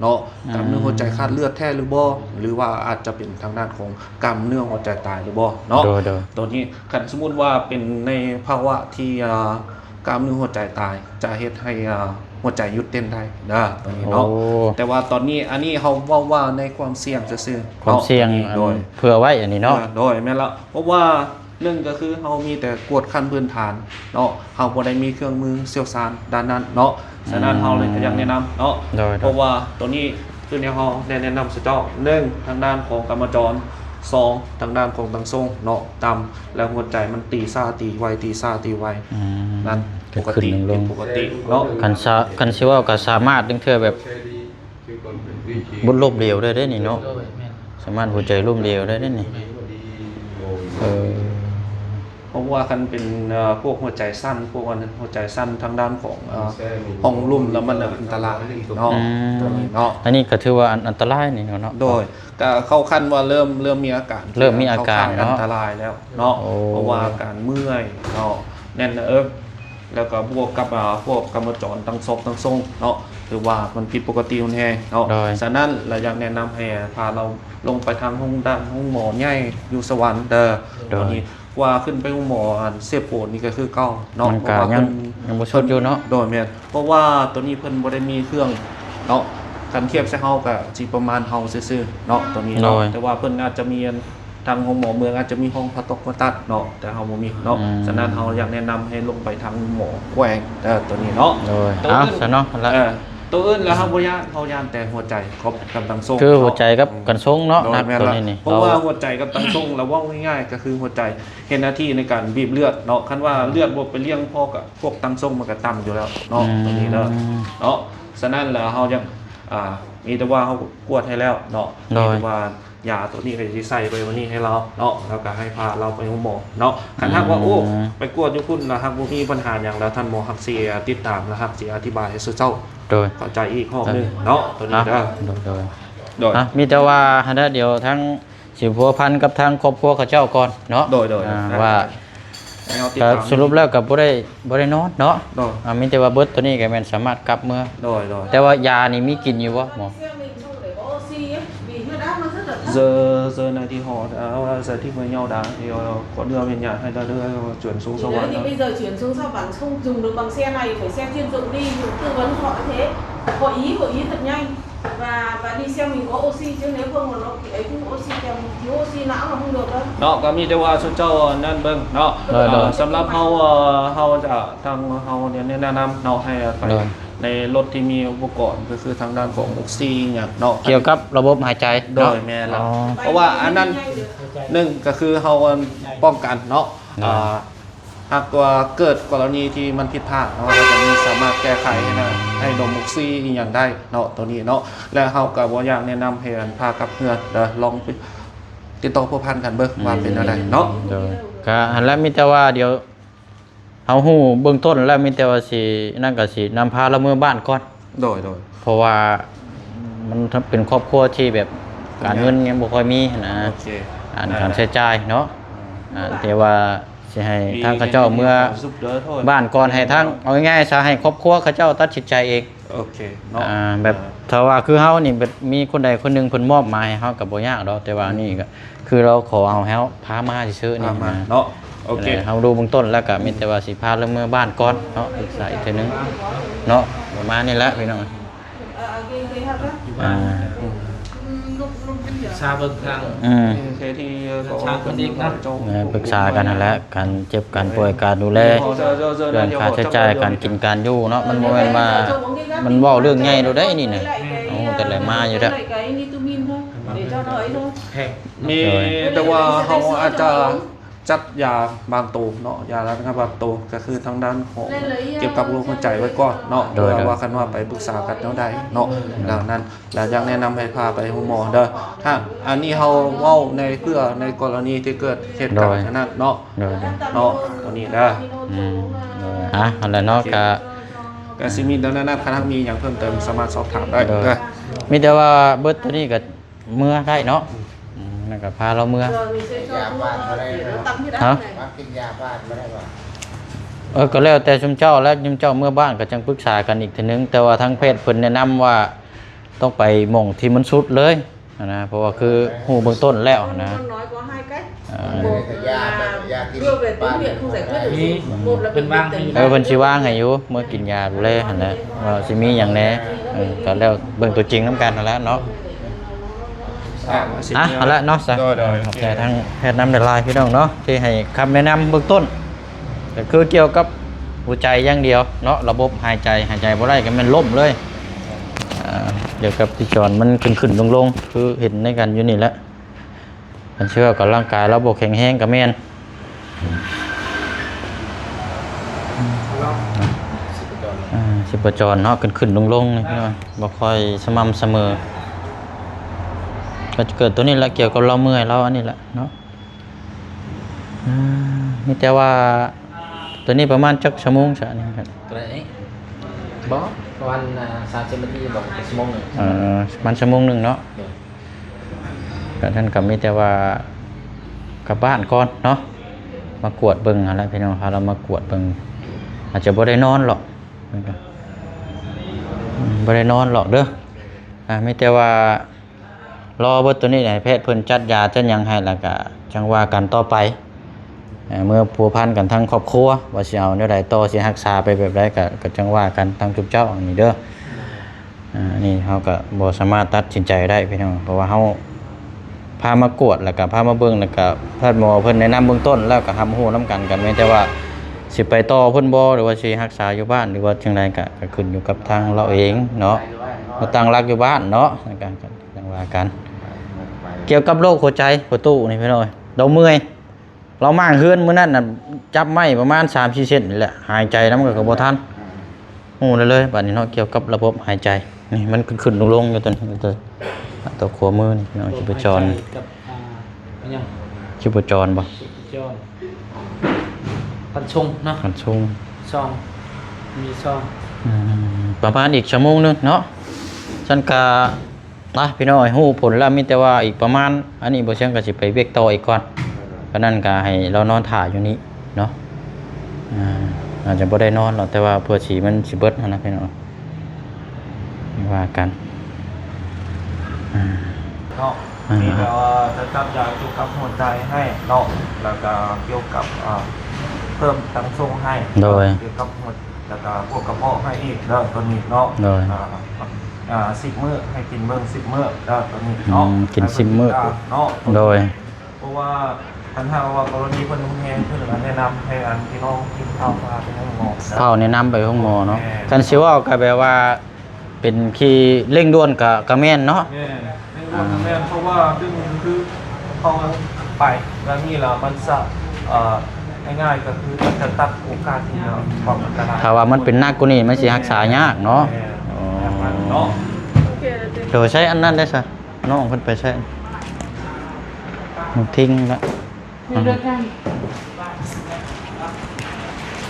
ເນາະ ອືມ ກ້າມເນື້ອຫົວໃຈຂາດເລືອດແທ້ຫຼືບໍ່ ຫຼືວ່າອາດຈະເປັນທາງດ້ານຂອງກ້າມເນື້ອຫົວໃຈຕາຍຫຼືບໍ່ເນາະ ໂດຍ ໂດຍ ໂຕນີ້ ຄັນສົມມຸດວ່າເປັນໃນພາວະທີ່ ອ່າ ກ້າມເນື້ອຫົວໃຈຕາຍ ຈະເຮັດໃຫ້ ອ່າ ຫົວໃຈຢຸດເຕັ້ນໄດ້ເດີ ໂຕນີ້ເນາະ ໂອ້ ແຕ່ວ່າຕອນນີ້ ອັນນີ້ເຮົາເວົ້າວ່າໃນຄວາມສ່ຽງຊື່ໆ ຄວາມສ່ຽງ ເນາະ ໂດຍ ອັນເພື່ອໄວ້ອັນນີ້ເນາະ ໂດຍ ແມ່ນລະ ເພາະວ່າໜຶ່ງກໍຄືເຮົາມີແຕ່ກວດຂັ້ນພື້ນຖານເນາະ ເຮົາບໍ່ໄດ້ມີເຄື່ອງມືຊ່ຽວຊານດ້ານນັ້ນເນາະ ສະນັ້ນເຮົາເລີຍກໍຢາກແນະນຳເນາະ ໂດຍ ໂດຍ ເພາະວ່າໂຕນີ້ ຄືແນວເຮົາໄດ້ແນະນຳສູ່ເຈົ້າ ໜຶ່ງ ທາງດ້ານຂອງກຳມະຈອນ ສອງ ທາງດ້ານຂອງຕັງຊົງເນາະ ຕ່ຳ ແລ້ວຫົວໃຈມັນຕີຊ້າຕີໄວ ຕີຊ້າຕີໄວ ອືມ ນັ້ນ ຂຶ້ນໆລົງໆ ປົກກະຕິ ຜິດປົກກະຕິເນາະ ຄັນສາ ຄັນຊິເວົ້າກໍສາມາດ ລາງເທື່ອແບບ ບົດລົ້ມເຫຼວໄດ້ເດ້ນີ້ເນາະ ໂດຍ ແມ່ນ ສາມາດຫົວໃຈລົ້ມເຫຼວໄດ້ເດ້ນີ້ ແມ່ນ ເອີ ເພາະວ່າຄັນເປັນ ເອີ ພວກຫົວໃຈສັ້ນ ພວກອັນ ຫົວໃຈສັ້ນທາງດ້ານຂອງ ເອີ ຫ້ອງລຸ່ມ ແລ້ວມັນອັນຕະລາຍເນາະ ອືມ ໂຕນີ້ເນາະ ອັນນີ້ກໍຖືວ່າອັນ ອັນຕະລາຍນີ້ເນາະ ໂດຍ ກໍເຂົ້າຂັ້ນວ່າເລີ່ມ ເລີ່ມມີອາການ ເລີ່ມມີອາການເນາະ ເຂົ້າຂັ້ນອັນຕະລາຍແລ້ວເນາະ ໂອ້ ເພາະວ່າອາການເມື່ອຍເນາະ ແໜ້ນໜ້າເອິກ ແລ້ວກໍບວກກັບ ອາ ພວກກຳມະຈອນທັງສອບທັງຊົງເນາະ ຖືວ່າມັນຜິດປົກກະຕິຮຸນແຮງເນາະ ໂດຍ ສະນັ້ນລະຢາກແນະນຳໃຫ້ພາລາວລົງໄປທາງໂຮງ ດ້ານໂຮງໝໍໃຫຍ່ຢູ່ສະຫວັນເດີ ໂດຍ ໂຕນີ້ ກວ່າຂຶ້ນໄປໂຮງໝໍອັນເຊໂປນນີ້ກໍຄືເກົ່າເນາະ ມັນກໍ ເພາະວ່າ ຍັງ ເພິ່ນ ຍັງບໍ່ສຸດຢູ່ເນາະ ໂດຍ ແມ່ນ ເພາະວ່າໂຕນີ້ເພິ່ນບໍ່ໄດ້ມີເຄື່ອງເນາະ ຄັນທຽບໃສ່ເຮົາກໍຊິປະມານເຮົາຊື່ໆເນາະ ໂຕນີ້ເນາະ ໂດຍ ແຕ່ວ່າເພິ່ນອາດຈະມີອັນ ທາງໂຮງໝໍເມືອງອາດຈະມີຫ້ອງຜ່າຕົກຜ່າຕັດເນາະ ແຕ່ເຮົາບໍ່ມີເນາະ ອືມ ສະນັ້ນເຮົາຢາກແນະນຳໃຫ້ລົງໄປທາງໂຮງໝໍແຂວງເດີ ໂຕນີ້ເນາະ ໂດຍ ໂຕ ເອົາ ອື່ນ ຊະເນາະ ເອີ ໂຕອື່ນລະເຮົາບໍ່ຢ້ານ ເຮົາຢ້ານແຕ່ຫົວໃຈກັບ ກັບຕັງຊົງ ຄືຫົວໃຈກັບ ເນາະ ກັນຊົງເນາະ ໂດຍ ໜັກ ແມ່ນ ໂຕ ລະ ນີ້ນີ້ ເພາະວ່າ ເນາະ ຫົວໃຈກັບຕັງຊົງລະເວົ້າງ່າຍໆ ກໍຄືຫົວໃຈ ເຮັດໜ້າທີ່ໃນການບີບເລືອດເນາະ ຄັນວ່າເລືອດບໍ່ໄປລ້ຽງພໍກັບພວກຕັງຊົງ ມັນກໍຕ່ຳຢູ່ແລ້ວເນາະ ອືມ ໂຕນີ້ເດີເນາະ ສະນັ້ນລະເຮົາຍັງ ອ່າ ມີແຕ່ວ່າເຮົາກວດໃຫ້ແລ້ວເນາະ ໂດຍ ມີແຕ່ວ່າ ຢາໂຕນີ້ກໍຊິໃສ່ໄປມື້ນີ້ໃຫ້ລາວເນາະ ແລ້ວກໍໃຫ້ພາລາວໄປໂຮງໝໍເນາະ. ຄັນຫາກວ່າ ອືມ ໂອ້ ໄປກວດຢູ່ພຸ້ນລະຫາກບໍ່ມີບັນຫາຫຍັງລະ ທ່ານໝໍຫາກຊິຕິດຕາມ ລະຫາກຊິອະທິບາຍໃຫ້ສູ່ເຈົ້າ ໂດຍ ເຂົ້າໃຈອີກຮອບໜຶ່ງເນາະ ໂຕນີ້ເດີ. ໂດຍ ໂດຍ ໂດຍ ອ່ະ ມີແຕ່ວ່າຫັ້ນນະ ດຽວທາງ ຊິພົວພັນກັບທາງຄອບຄົວເຂົາເຈົ້າກ່ອນເນາະ. ໂດຍ ໂດຍ ອ່າ ໂດຍ ວ່າ ໃຫ້ເຮົາຕິດຕາມ ກໍສະຫຼຸບແລ້ວກໍບໍ່ໄດ້ ບໍ່ໄດ້ນອນເນາະ. ໂດຍ ອ່າ ມີແຕ່ວ່າເບິດໂຕນີ້ກໍແມ່ນສາມາດກັບເມືອ. ໂດຍ ໂດຍ ແຕ່ວ່າຢານີ້ມີກິນຢູ່ບໍ່ໝໍ? Giờ, giờ này thì họ đã ra đi với nhau đã, thì, ờ, có đưa về nhà hay đã đưa chuyển xuống sau Thì đấy, thì bây giờ chuyển xuống sau bản không dùng được bằng xe này, phải xe chuyên dụng đi, tư vấn họ như thế. Họ ý, họ ý thật nhanh. Và, và đi xem mình có oxy chứ nếu không mà nó bị ấy chứ oxy kèm thiếu oxy não là không được đâu. ເນາະ ກໍມີແຕ່ວ່າຊຸມເຈົ້ານັ້ນເບິ່ງເນາະ. ໂດຍ ໂດຍ ເອີ ສຳລັບເຮົາ ເອີ ເຮົາຈະ ທາງເຮົາແນະນຳເນາະ ໃຫ້ໄປ ໂດຍ ໃນລົດທີ່ມີອຸປະກອນ ກໍຄືທາງດ້ານຂອງອົກຊີຫຍັງເນາະ ກ່ຽວກັບລະບົບຫາຍໃຈເນາະ. ໂດຍ ແມ່ນລະ ອໍ ເພາະວ່າອັນນັ້ນ ໜຶ່ງກໍຄືເຮົາປ້ອງກັນເນາະ. ໂດຍ ອ່າ ຫາກວ່າເກີດກໍລະນີທີ່ມັນຜິດພາດເນາະ ເຮົາກໍມີສາມາດແກ້ໄຂໃຫ້ນະ ໃຫ້ດົມອົກຊີອີ່ຫຍັງໄດ້ເນາະ ໂຕນີ້ເນາະ. ແລະເຮົາກໍບໍ່ຢາກແນະນຳໃຫ້ອັນພາກັບເຮືອນເດີ ລອງຕິດຕໍ່ພົວພັນກັນເບິ່ງ ອືມ ວ່າເປັນແນວໃດເນາະ. ໂດຍ ກໍຫັ້ນແຫຼະ ມີແຕ່ວ່າດຽວເຮົາຮູ້ເບື້ອງຕົ້ນແລ້ວ ມີແຕ່ວ່າຊິ ນັ້ນກໍຊິນຳພາລາວເມືອບ້ານກ່ອນ. ໂດຍ ໂດຍ ເພາະວ່າມັນເປັນຄອບຄົວທີ່ແບບການເງິນຍັງບໍ່ຄ່ອຍມີຫັ້ນນະ ໂອເຄ ອັນ ອ່າ ການໃຊ້ຈ່າຍເນາະ. ອ່າ ແຕ່ວ່າຊິໃຫ້ທາງເຂົາເຈົ້າເມືອບ້ານກ່ອນ ໃຫ້ທາງ ເອົາງ່າຍໆຊະ ໃຫ້ຄອບຄົວເຂົາເຈົ້າຕັດສິນໃຈເອງ. ໂອເຄເນາະ ອ່າ ແບບ ອ່າ ຖ້າວ່າຄືເຮົານີ້ ແບບມີຄົນໃດຄົນໜຶ່ງເພິ່ນມອບໝາຍໃຫ້ເຮົາກໍບໍ່ຍາກດອກ ແຕ່ວ່າ ອືມ ນີ້ກໍຄືລາວຂໍເອົາໃຫ້ເຮົາພາມາຊື່ໆນີ້ນະ ໂອເຄ ເຮົາຮູ້ເບື້ອງຕົ້ນແລ້ວກໍ ອືມ ມີແຕ່ວ່າຊິພາລາວເມືອບ້ານກ່ອນເນາະ ປຶກສາອີກເທື່ອໜຶ່ງເນາະ ປະມານນີ້ແຫຼະພີ່ນ້ອງ. ອ່າ ອືມ ປຶກສາເບິ່ງທາງ ອືມ ທາງເພິ່ນອີກເນາະ ເອີ ປຶກສາກັນຫັ້ນແຫຼະ ການເຈັບການປ່ວຍ ການດູແລ ເລື່ອງຄ່າໃຊ້ຈ່າຍ ການກິນການຢູ່ເນາະ ມັນບໍ່ແມ່ນວ່າ ມັນເວົ້າເລື່ອງໃຫຍ່ໂລດໃດນີ້ນະ. ໂອ້ ແຕ່ລະມາຢູ່ແລ້ວ ມີແຕ່ວ່າເຮົາອາດຈະຈັດຢາບາງໂຕເນາະ ຢາລັດງາບາງໂຕ ກໍຄືທາງດ້ານຂອງກ່ຽວກັບໂລກຫົວໃຈໄວ້ກ່ອນເນາະ ໂດຍ ເພື່ອວ່າຄັນວ່າໄປປຶກສາກັນແນວໃດເນາະ ໂດຍ ດັ່ງນັ້ນ ແລ້ວຢາກແນະນຳໃຫ້ພາໄປໂຮງໝໍເດີ. ຖ້າອັນນີ້ເຮົາເວົ້າໃນ ເພື່ອໃນກໍລະນີທີ່ເກີດເຫດການ ໂດຍ ອັນນັ້ນເນາະ ໂດຍ ໂດຍ ເນາະ ຕົວນີ້ເດີ. ອືມ ອ່ະ ຫັ້ນແຫຼະເນາະ ໂອເຄ ກະ ກະຊິມີເທົ່ານັ້ນນະ ຄັນຫາກມີຫຍັງເພີ່ມເຕີມສາມາດສອບຖາມໄດ້ ໂດຍ ເດີ. ມີແຕ່ວ່າເບິດຕົວນີ້ກະເມືອໄດ້ເນາະ ອືມ ແລ້ວກະພາລາວເມືອ. ຢາບ້ານບໍ່ໄດ້ເນາະ ຮະ? ມາກິນຢາບ້ານບໍ່ໄດ້ບໍ່? ເອີ ກໍແລ້ວແຕ່ຊຸມເຈົ້າແຫຼະ ຊຸມເຈົ້າເມືອບ້ານກໍຈັ່ງປຶກສາກັນອີກເທື່ອໜຶ່ງ ແຕ່ວ່າທາງແພດເພິ່ນແນະນຳວ່າຕ້ອງໄປໝ່ອງທີ່ມັນສຸດເລີຍ ຫັ້ນນະ ເພາະວ່າຄືຮູ້ເບື້ອງຕົ້ນແລ້ວຫັ້ນນະ ເອີ ເພິ່ນຊິວາງໃຫ້ຢູ່ ເມືອກິນຢາດູແລຫັ້ນແຫຼະ ວ່າຊິມີຫຍັງແດ່ ເອີ ກໍແລ້ວເບິ່ງຕົວຈິງນຳກັນຫັ້ນແຫຼະເນາະ. ອ່ະ ຫັ້ນແຫຼະເນາະ ໂດຍ ໂດຍ ຂອບໃຈທາງແພດນຳຫຼາຍໆ ພີ່ນ້ອງເນາະ ທີ່ໃຫ້ຄຳແນະນຳເບື້ອງຕົ້ນ ກໍຄືກ່ຽວກັບຫົວໃຈຢ່າງດຽວເນາະ ລະບົບຫາຍໃຈ ຫາຍໃຈບໍ່ໄດ້ກໍແມ່ນລົ້ມເລີຍ. ອ່າ ກ່ຽວກັບທີ່ຈອນມັນຂຶ້ນໆລົງໆ ຄືເຫັນໃນກັນຢູ່ນີ້ແຫຼະ ຄັນຊິວ່າກຳລັງກາຍລາວບໍ່ແຂງແຮງກໍແມ່ນ ອ່າ ຊີບພະຈອນເນາະ ຂຶ້ນໆລົງໆ ນີ້ພີ່ນ້ອງ ບໍ່ຄ່ອຍສະໝ່ຳສະເໝີ ກໍຈະເກີດຕົວນີ້ແຫຼະ ກ່ຽວກັບລາວເມື່ອຍ ລາວອັນນີ້ແຫຼະເນາະ. ອ່າ ມີແຕ່ວ່າ ຕົວນີ້ປະມານຈັກຊົ່ວໂມງຊະນີ້? ຕົວໃດ? ບໍ່ ປະມານ ອ່າ ສາມສິບນາທີ ບໍ່ ຊົ່ວໂມງໜຶ່ງ. ເອີ ປະມານຊົ່ວໂມງໜຶ່ງເນາະ ໂດຍ ກໍນັ້ນກໍມີແຕ່ວ່າກັບບ້ານກ່ອນເນາະ ມາກວດເບິ່ງຫັ້ນແຫຼະພີ່ນ້ອງ ພາລາວມາກວດເບິ່ງ ອາດຈະບໍ່ໄດ້ນອນຫຼອກ ອືມ ບໍ່ໄດ້ນອນຫຼອກເດີ. ອ່າ ມີແຕ່ວ່າ ລໍເບິດໂຕນີ້ໃຫ້ແພດເພິ່ນຈັດຢາຈັດຫຍັງໃຫ້ ແລ້ວກະຈັ່ງວ່າກັນຕໍ່ໄປ ເອີ ເມື່ອພົວພັນກັນທາງຄອບຄົວ ວ່າຊິເອົາແນວໃດຕໍ່ ຊິຮັກສາໄປແບບໃດ ກະ ກະຈັ່ງວ່າກັນທາງຊຸມເຈົ້າອັນນີ້ເດີ. ອ່າ ອັນນີ້ເຮົາກະບໍ່ສາມາດຕັດສິນໃຈໄດ້ພີ່ນ້ອງ ເພາະວ່າເຮົາພາມາກວດ ແລ້ວກະພາມາເບິ່ງ ແລ້ວກະແພດໝໍເພິ່ນແນະນຳເບື້ອງຕົ້ນ ແລ້ວກະຮັບຮູ້ນຳກັນ ກະແມ່ນແຕ່ວ່າຊິໄປຕໍ່ເພິ່ນບໍ່ ຫຼືວ່າຊິຮັກສາຢູ່ບ້ານ ຫຼືວ່າຈັ່ງໃດ ກະ ກະຂຶ້ນຢູ່ກັບທາງລາວເອງເນາະ ມາຕັ້ງຫຼັກຢູ່ບ້ານເນາະ ຈັ່ງວ່າກັນ. ກ່ຽວກັບໂລກຫົວໃຈພໍ່ຕູ້ນີ້ພີ່ນ້ອງເອີຍ ລາວເມື່ອຍ ລາວມ້າງເຮືອນມື້ນັ້ນນະ ຈັບໄມ້ປະມານສາມສີ່ເຊັນນີ້ແຫຼະ ຫາຍໃຈນຳກໍບໍ່ທັນ ຮູ້ໄດ້ເລີຍບາດນີ້ເນາະ. ກ່ຽວກັບລະບົບຫາຍໃຈ ນີ້ມັນຂຶ້ນໆລົງໆຢູ່ຕົວນີ້ ຕົວຂວາມືນີ້ເນາະ ຊີບພະຈອນ ກັບ ອ່າ ອີຫຍັງ ຊີບພະຈອນບໍ່? ຊີບພະຈອນ ກັນຊົງເນາະ ກັນຊົງ ຊອງ ມີຊອງ ອືມ ປະມານອີກຊົ່ວໂມງໜຶ່ງເນາະ. ຊັ້ນກະ ນະ ພີ່ນ້ອງເອີຍ ຮູ້ຜົນແລ້ວ ມີແຕ່ວ່າອີກປະມານ ອັນນີ້ບໍ່ຊຽງກໍຊິໄປວຽກຕໍ່ອີກກ່ອນ. ປານນັ້ນກໍໃຫ້ລາວນອນຖ້າຢູ່ນີ້ເນາະ ອາ ອາດຈະບໍ່ໄດ້ນອນດອກ ແຕ່ວ່າເພື່ອສີມັນຊິເບິດຫັ້ນນະ ພີ່ນ້ອງ ວ່າກັນ ອາ ເນາະ ອາ ມີແຕ່ວ່າຈະຈັດຢາກ່ຽວກັບຫົວໃຈໃຫ້ເນາະ ແລ້ວກໍກ່ຽວກັບ ເອີ ເພີ່ມຕັງຊົງໃຫ້ ໂດຍ ກ່ຽວກັບຫົວ ແລ້ວກໍພວກກະເພາະໃຫ້ອີກເດີ ຕົວນີ້ເນາະ ໂດຍ ອາ ອາ ສິບມື້ ໃຫ້ກິນເບິ່ງສິບມື້ເດີ ຕົວນີ້ເນາະ ອືມ ກິນສິບມື້ ໃຫ້ເບິ່ງຕິດຕາມເນາະ ໂດຍ ເພາະວ່າຄັນຫາກວ່າກໍລະນີເພິ່ນຮຸນແຮງ ເພິ່ນກໍແນະນຳໃຫ້ອັນພີ່ນ້ອງກິນເຂົ້າ ພາໄປໂຮງໝໍ ເຂົ້າແນະນຳໄປໂຮງໝໍເນາະ ແມ່ນ ຄັນຊິເວົ້າກໍແບບວ່າ ເປັນທີ່ເລັ່ງດ່ວນກະ ກະແມ່ນເນາະ ແມ່ນ ເລັ່ງດ່ວນກະແມ່ນ ເພາະວ່າດຶງຄືເຮົາໄປແບບນີ້ແລ້ວມັນສະ ເອີ ງ່າຍໆ ກໍຄືມັນຈະຕັດໂອກາດທີ່ຄວາມອັນຕະລາຍ ຖ້າວ່າມັນເປັນໜັກກວ່ານີ້ມັນຊິຮັກສາຍາກເນາະ ແມ່ນ ອໍ ແມ່ນເນາະ ໂດຍ ໃຊ້ອັນນັ້ນໄດ້ຊະ ນ້ອງເພິ່ນໄປໃຊ້ ມັນຖິ້ງລະ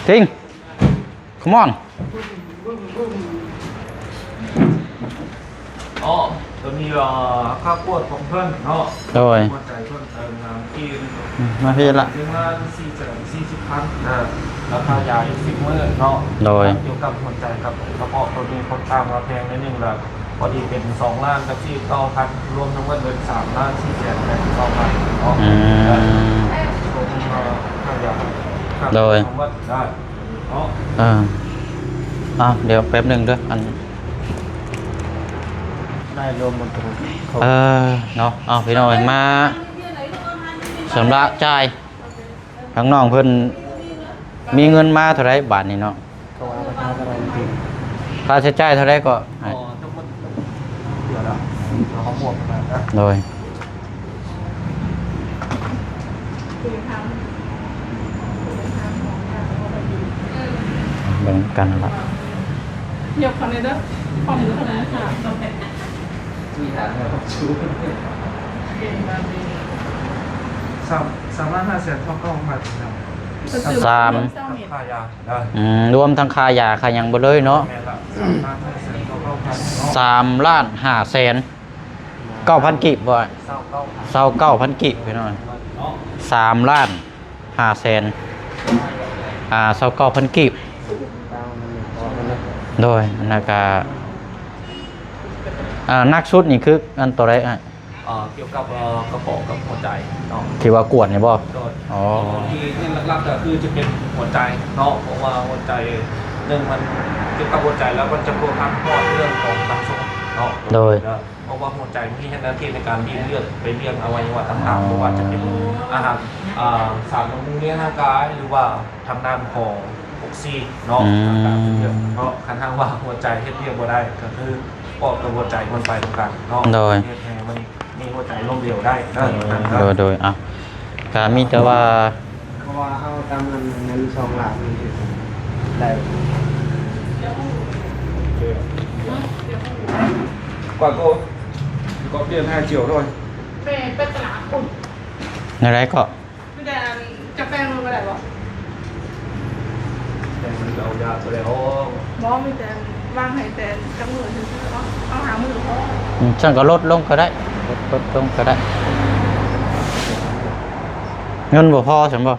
ຕິງ Come on ອໍ ຕົວນີ້ ເອີ ຄ່າກວດຂອງເພິ່ນເນາະ ໂດຍ ກວດໃຈເພິ່ນ ເອີ ທີ່ ອືມ ມາພີ້ລະ ໜຶ່ງລ້ານສີ່ແສນສີ່ສິບພັນ ເອີ ລາຄາຢາອີກສິບມື້ເນາະ ໂດຍ ກ່ຽວກັບຫົວໃຈກັບກະເພາະ ຕົວນີ້ຄ່ອນຂ້າງວ່າແພງໜ້ອຍໜຶ່ງ ລະພໍດີເປັນສອງລ້ານກັບສີ່ສິບເກົ້າພັນ ລວມທັງໝົດເປັນສາມລ້ານສີ່ແສນແປດສິບເກົ້າພັນເນາະ ອືມ ເອີ ຄ່າຢາ ໂດຍ ທັງໝົດ ເອີ ອ່າ ອ່າ ດຽວແປັບໜຶ່ງເດີ ອັນ ໄດ້ລວມໝົດທຸກຄົນ ເອີ ເນາະ ເອົາ ພີ່ນ້ອງເອີຍ ມາຊຳລະຈ່າຍ ທາງນ້ອງເພິ່ນມີເງິນມາເທົ່າໃດບາດນີ້ເນາະ? ກໍວ່າໄປຫາເທົ່າໃດມັນຖືກ ຄ່າໃຊ້ຈ່າຍເທົ່າໃດກໍ? ອໍ ທັງໝົດ ດຽວລະ ເຮົາບວກກັນນະ ໂດຍ ເບິ່ງກັນລະ ຍົກເຂົ້າແດ່ເດີ ຂອງຢູ່ທາງນັ້ນ ມີຖານແລ້ວ ສາມ ສາມລ້ານຫ້າແສນເກົ້າພັນ ສາມ ຄ່າຢາ ອືມ ລວມທັງຄ່າຢາຄ່າຫຍັງເບິດເລີຍເນາະ ແມ່ນລະ ສາມລ້ານຫ້າແສນເກົ້າພັນເນາະ ສາມລ້ານຫ້າແສນເກົ້າພັນກີບບໍ່? ຊາວເກົ້າພັນ ຊາວເກົ້າພັນກີບ ພີ່ນ້ອງ ເນາະ ສາມລ້ານຫ້າແສນ ອ່າ ຊາວເກົ້າພັນກີບ ໂດຍ ອັນນັ້ນກະ ອ່າ ໜັກສຸດນີ້ຄືອັນຕົວໃດອ້າຍ? ອ່າ ກ່ຽວກັບ ເອີ ກະເພາະກັບຫົວໃຈເນາະ ທີ່ວ່າກວດນີ້ບໍ່? ໂດຍ ອໍ ທີ່ເນັ້ນຫຼັກໆກໍຄືຈະເປັນຫົວໃຈເນາະ ເພາະວ່າຫົວໃຈໜຶ່ງມັນ ກ່ຽວກັບຫົວໃຈແລ້ວມັນຈະພົວພັນຮອດເລື່ອງຂອງທາງສົມເນາະ ໂດຍ ເພາະວ່າຫົວໃຈມັນເຮັດໜ້າທີ່ໃນການລີດເລືອດໄປລ້ຽງອະໄວຍະວະຕ່າງໆ ອໍ ບໍ່ວ່າຈະເປັນອາຫານ ອ່າ ສານບຳລຸງໃນຮ່າງກາຍ ຫຼືວ່າທາງດ້ານຂອງອົກຊີເນາະ ອືມ ເນາະ ຄັນຫາກວ່າຫົວໃຈເຮັດວຽກບໍ່ໄດ້ ກໍຄືປອດກັບຫົວໃຈມັນໄປນຳກັນເນາະ ໂດຍ ເຮັດໃຫ້ມັນ ມີຫົວໃຈລົ້ມເຫຼວໄດ້ເດີ ໂດຍ ໂດຍ ເອົາ ກະມີແຕ່ວ່າ ເພາະວ່າເຮົາຕາມເງິນ ເງິນສອງລ້ານນີ້ໄດ້ ກວ່າກໍ ກໍປ່ຽນໃຫ້ຈຽວໂດຍ ແມ່ໄປຕະຫຼາດພຸ້ນ ແນວໃດກໍ? ມີແຕ່ອັນ ຈະແປງລົງກໍໄດ້ບໍ່? ແປງມັນເອົາຍາກໄປແລ້ວ ບໍ່ ມີແຕ່ວາງໃຫ້ແຕ່ຈັກມື້ຊື່ໆ ເອົາ ເອົາຫ້າມື້ພໍ ອືມ ຊັ້ນກໍລົດລົງກໍໄດ້ ລົດ ລົດລົງກໍໄດ້ ເງິນບໍ່ພໍຊັ້ນບໍ່?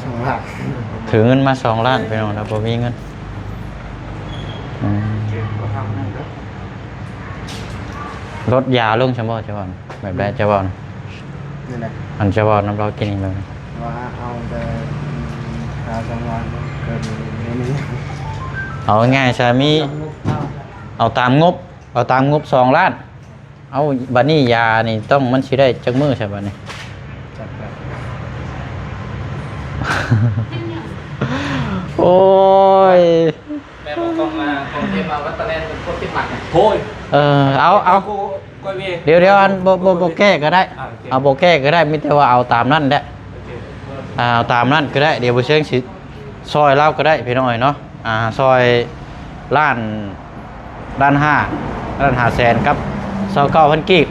ສອງລ້ານ ຖືເງິນມາສອງລ້ານ ພີ່ນ້ອງ ແລ້ວບໍ່ມີເງິນ ອືມ ລົດຢາລົງຊັ້ນບໍ່ ຈະວ່າ ແບບໃດຈະເວົ້ານະ? ນີ້ແຫຼະ ອັນຈະເວົ້ານຳລາວກິນອີກແລ້ວ ວ່າເອົາແຕ່ຄ່າສອງລ້ານ ເກີນນີ້ ເອົາງ່າຍຊະ ມີ ເອົາຕາມງົບ ເອົາຕາມງົບສອງລ້ານ ເອົາ ບາດນີ້ຢານີ້ຕ້ອງ ມັນຊິໄດ້ຈັກມື້ຊະບາດນີ້? ຈັກແລ້ວ ໂອ້ຍ ແມ່ນບໍ່ ຕ້ອງມາ ຕ້ອງເກັບເອົາ ແລ້ວຕອນແລກເປັນຄົນຕິດໝັກ ໂອ້ຍ ເອີ ເອົາ ເອົາ ດຽວໆ ອັນ ບໍ່ ບໍ່ ບໍ່ແກ້ກໍໄດ້ ອ່າ ໂອເຄ ເອົາ ບໍ່ແກ້ກໍໄດ້ ມີແຕ່ວ່າເອົາຕາມນັ້ນແຫຼະ ໂອເຄ ອ່າ ເອົາຕາມນັ້ນກໍໄດ້ ດຽວບໍ່ເຊີງຊິຊ່ອຍລາວກໍໄດ້ ພີ່ນ້ອງເອີຍເນາະ ອ່າ ຊ່ອຍລ້ານ ລ້ານຫ້າ ລ້ານຫ້າແສນກັບຊາວເກົ້າພັນກີບ.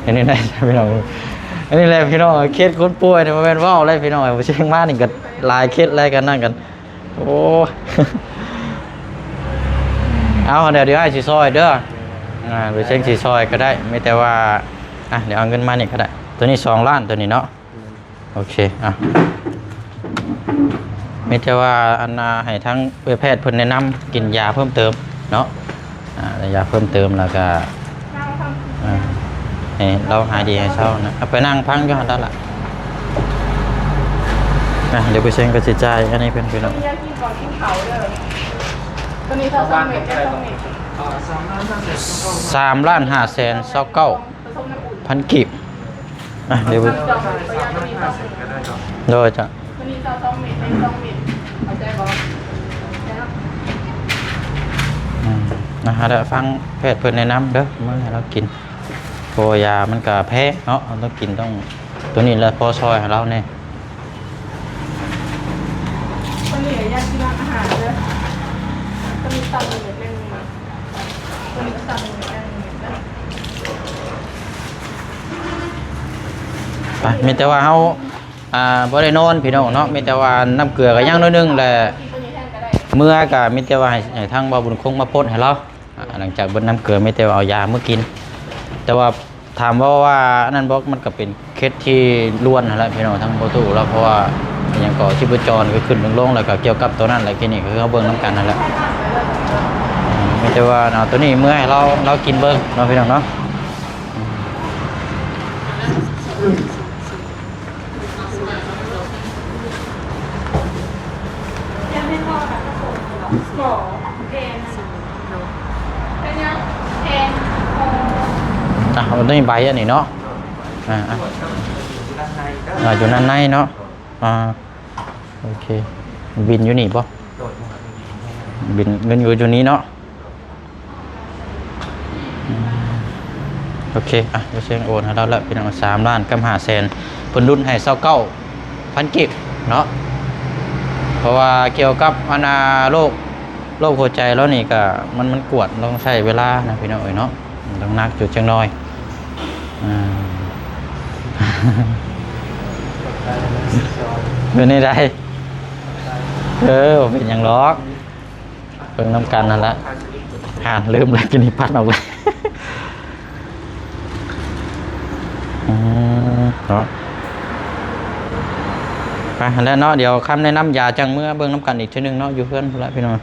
ອັນນີ້ແຫຼະພີ່ນ້ອງ ອັນນີ້ແຫຼະພີ່ນ້ອງ ເຄສຄົນປ່ວຍນີ້ບໍ່ແມ່ນເວົ້າເລີຍພີ່ນ້ອງ. ຜູ້ຊຽງມານີ້ກໍຫຼາຍເຄສຫຼາຍກັນນັ້ນກັນ. ໂອ້ ເອົາ ດຽວ ດຽວອ້າຍຊິຊ່ອຍເດີ. ອ່າ ຫຼືເຊັງຊິຊ່ອຍກໍໄດ້ ມີແຕ່ວ່າ ອ່ະ ດຽວເອົາເງິນມານີ້ກໍໄດ້. ໂຕນີ້ສອງລ້ານ ໂຕນີ້ເນາະ. ໂອເຄ ອ່ະ ມີແຕ່ວ່າ ອັນນ່າ ໃຫ້ທາງເອື້ອຍແພດເພິ່ນແນະນຳກິນຢາເພີ່ມເຕີມເນາະ. ອ່າ ຢາເພີ່ມເຕີມ ແລ້ວກໍ ອ່າ ໃຫ້ລາວຫາຍດີໃຫ້ເຊົານະ. ເອົາໄປນັ່ງຟັງຢູ່ຫັ້ນລະ. ອ່ະ ດຽວຜູ້ເຊັງກໍຊິຈ່າຍອັນນີ້ເພິ່ນ ພີ່ນ້ອງ. ໂຕນີ້ຊາວສອງເມັດ ຊາວສອງເມັດ ສາມລ້ານຫ້າແສນຊາວເກົ້າພັນກີບ. ອ່ະ ດຽວ ໂດຍ ຈ້ະ. ອືມ ນະ ດຽວຟັງແພດເພິ່ນແນະນຳເດີ ມາໃຫ້ລາວກິນ ເພາະວ່າຢາມັນກະແພງເນາະ ເຮົາຕ້ອງກິນ ຕ້ອງ ໂຕນີ້ແຫຼະພໍຊ່ອຍໃຫ້ລາວແດ່. ໄປ ມີແຕ່ວ່າເຮົາ ອ່າ ບໍ່ໄດ້ນອນພີ່ນ້ອງເນາະ ມີແຕ່ວ່ານ້ຳເກືອກໍຍັງໜ້ອຍໜຶ່ງແຫຼະ. ເມືອກໍມີແຕ່ວ່າໃຫ້ ໃຫ້ທາງບ່າວບຸນຄົງມາປົດໃຫ້ລາວ. ອ່າ ຫຼັງຈາກເບິດນ້ຳເກືອ ມີແຕ່ວ່າເອົາຢາມາກິນ. ແຕ່ວ່າຖາມເວົ້າວ່າອັນນັ້ນບໍ່ ມັນກໍເປັນເຄສທີ່ດ່ວນຫັ້ນແຫຼະພີ່ນ້ອງ ທາງບໍ່ຕູ້ລາວ ເພາະວ່າອີ່ຫຍັງກໍຊີບພະຈອນກໍຂຶ້ນລົງໆ ແລ້ວກໍກ່ຽວກັບໂຕນັ້ນແຫຼະ. ຄລິນິກກໍຄືເຮົາເບິ່ງນຳກັນຫັ້ນແຫຼະ. ມີແຕ່ວ່າເອົາໂຕນີ້ເມືອໃຫ້ລາວ ລາວກິນເບິ່ງເນາະ ພີ່ນ້ອງເນາະ. ອ່ະ ເອົາໃນໃບອັນນີ້ເນາະ. ອ່າ ອ່າ ຢູ່ດ້ານໃນເນາະ. ອ່າ ໂອເຄ ບິນຢູ່ນີ້ບໍ່? ບິນ ເງິນຢູ່ ຢູ່ນີ້ເນາະ. ອືມ ໂອເຄ ອ່ະ ບໍ່ເຊັງໂອນໃຫ້ລາວແລ້ວພີ່ນ້ອງ ສາມລ້ານກັບຫ້າແສນ ເພິ່ນຫຼຸດໃຫ້ຊາວເກົ້າພັນກີບເນາະ. ເພາະວ່າກ່ຽວກັບອັນນ່າ ໂລກ ໂລກຫົວໃຈລາວນີ້ກະ ມັນ ມັນກວດ ຕ້ອງໃຊ້ເວລານະພີ່ນ້ອງເອີຍເນາະ ຕ້ອງໜັກຢູ່ຈັກໜ້ອຍ. ອ່າ ເປັນໃດ? ເອີ ບໍ່ເປັນຫຍັງດອກ. ເບິ່ງນຳກັນຫັ້ນລະ ຫານລືມແລ້ວ ກິນນີ້ປັດອອກເລີຍ. ອືມ ເນາະ ໄປຫັ້ນແຫຼະເນາະ. ດຽວຄຳແນະນຳຢາຈັ່ງເມືອເບິ່ງນຳກັນອີກເທື່ອໜຶ່ງເນາະ ຢູ່ເຮືອນພຸ້ນລະພີ່ນ້ອງ.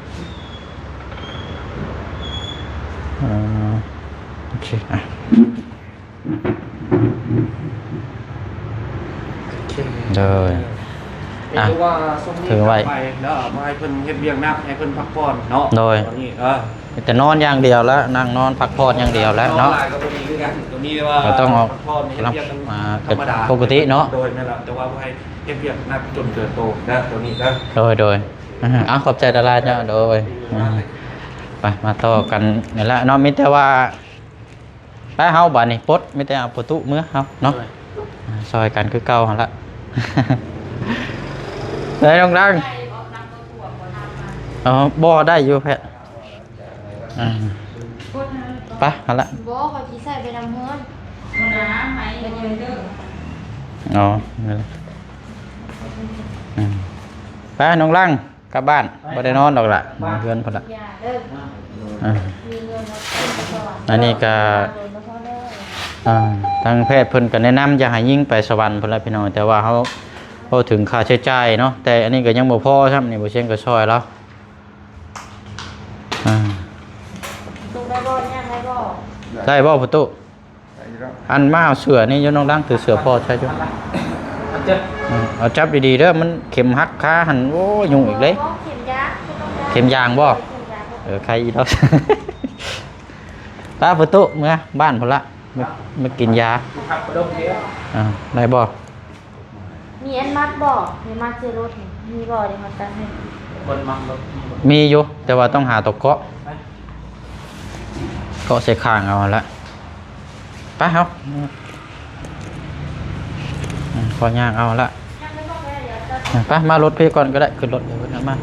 ເອີ ໂອເຄ ອ່ະ. ໂອເຄ ໂດຍ ເອີ ອ່ະ ຖືວ່າຊ່ວງນີ້ ຖືໄວ້ ກັບໄປເນາະ ບໍ່ໃຫ້ເພິ່ນເຮັດວຽກໜັກ ໃຫ້ເພິ່ນພັກຜ່ອນເນາະ. ໂດຍ ຕອນນີ້ ເອີ ແຕ່ນອນຢ່າງດຽວແລ້ວ ນັ່ງນອນພັກຜ່ອນຢ່າງດຽວແລ້ວເນາະ. ນອນຫຼາຍກໍບໍ່ດີຄືກັນ ຕົວນີ້ວ່າ ກໍຕ້ອງອອກ ເຮັດວຽກ ອ່າ ທຳມະດາ ປົກກະຕິເນາະ. ໂດຍ ແມ່ນລະ ແຕ່ວ່າບໍ່ໃຫ້ເຮັດວຽກໜັກຈົນເກີນໂຕເດີ ຕົວນີ້ເດີ. ໂດຍ ໂດຍ ອ່າ ເອົາ ຂອບໃຈຫຼາຍໆເນາະ. ໂດຍ ອ່າ ໄປ ມາຕໍ່ກັນນີ້ລະເນາະ ມີແຕ່ວ່າ ໄປເຮົາບາດນີ້ປົດ ມີແຕ່ເອົາປະຕູເມືອເຮົາເນາະ. ໂດຍ ອ່າ ຊ່ອຍກັນຄືເກົ່າຫັ້ນລະ. ໄດ້ນ້ອງດັງ ເອີ ບໍ່ ໄດ້ຢູ່ແພດ. ອ່າ ໄປຫັ້ນລະ. ບໍ່ ເຂົາຊິໃສ່ໄປນຳເຮືອນ ອໍ ນັ້ນລະ. ອືມ ໄປນ້ອງດັງ ກັບບ້ານ ໄປ ບໍ່ໄດ້ນອນດອກລະ ໄປ ນອນເຮືອນພຸ້ນລະ. ອ່າ ອັນນີ້ກະ ອ່າ ທາງແພດເພິ່ນກະແນະນຳຢາກໃຫ້ຍິງໄປສະຫວັນພຸ້ນລະພີ່ນ້ອງ ແຕ່ວ່າເຮົາເວົ້າເຖິງຄ່າໃຊ້ຈ່າຍເນາະ ແຕ່ອັນນີ້ກະຍັງບໍ່ພໍຊ້ຳ ນີ້ບໍ່ຊຽງກະຊ່ອຍລາວ. ອ່າ ຕຸກໄດ້ບໍ່? ຍ່າງໄດ້ບໍ່? ໄດ້ບໍ່ປະຕູ? ໄດ້ຢູ່ແລ້ວ ອັນມາເອົາເສື້ອນີ້ຢູ່ ນ້ອງດັງຖືເສື້ອພໍ່ໃສ່ຢູ່. ເອົາຈັບ ເອີ ເອົາຈັບດີໆເດີ ມັນເຂັມຫັກຄາຫັ້ນ. ໂອ້ຍ ຫຍຸ້ງອີກເດ້. ເຂັມຢາງ ເຂັມຢາງບໍ່? ເອີ ເຂັມຢາງ ເອີ ໄຄອີດອກ. ຕາປະຕູເມືອບ້ານພຸ້ນລະ ມາ ມາກິນຢາ. ອ່າ ໄດ້ບໍ່? ມີອັນມັດບໍ່? ມີມັດໃສ່ລົດນີ້ ມີບໍ່? ດຽວເຮົາຕັດໃຫ້. ຄົນມັດລົດມີບໍ່? ມີຢູ່ ແຕ່ວ່າຕ້ອງຫາຕົວເກາະ ໄປ ເກາະໃສ່ຂ້າງເອົາຫັ້ນລະ. ໄປເຮົາ ອືມ ພໍຍ່າງເອົາລະ. ໄປ ມາລົດພີ້ກ່ອນກໍໄດ້ ຂຶ້ນລົດເດີ ເພິ່ນເອົາມາ.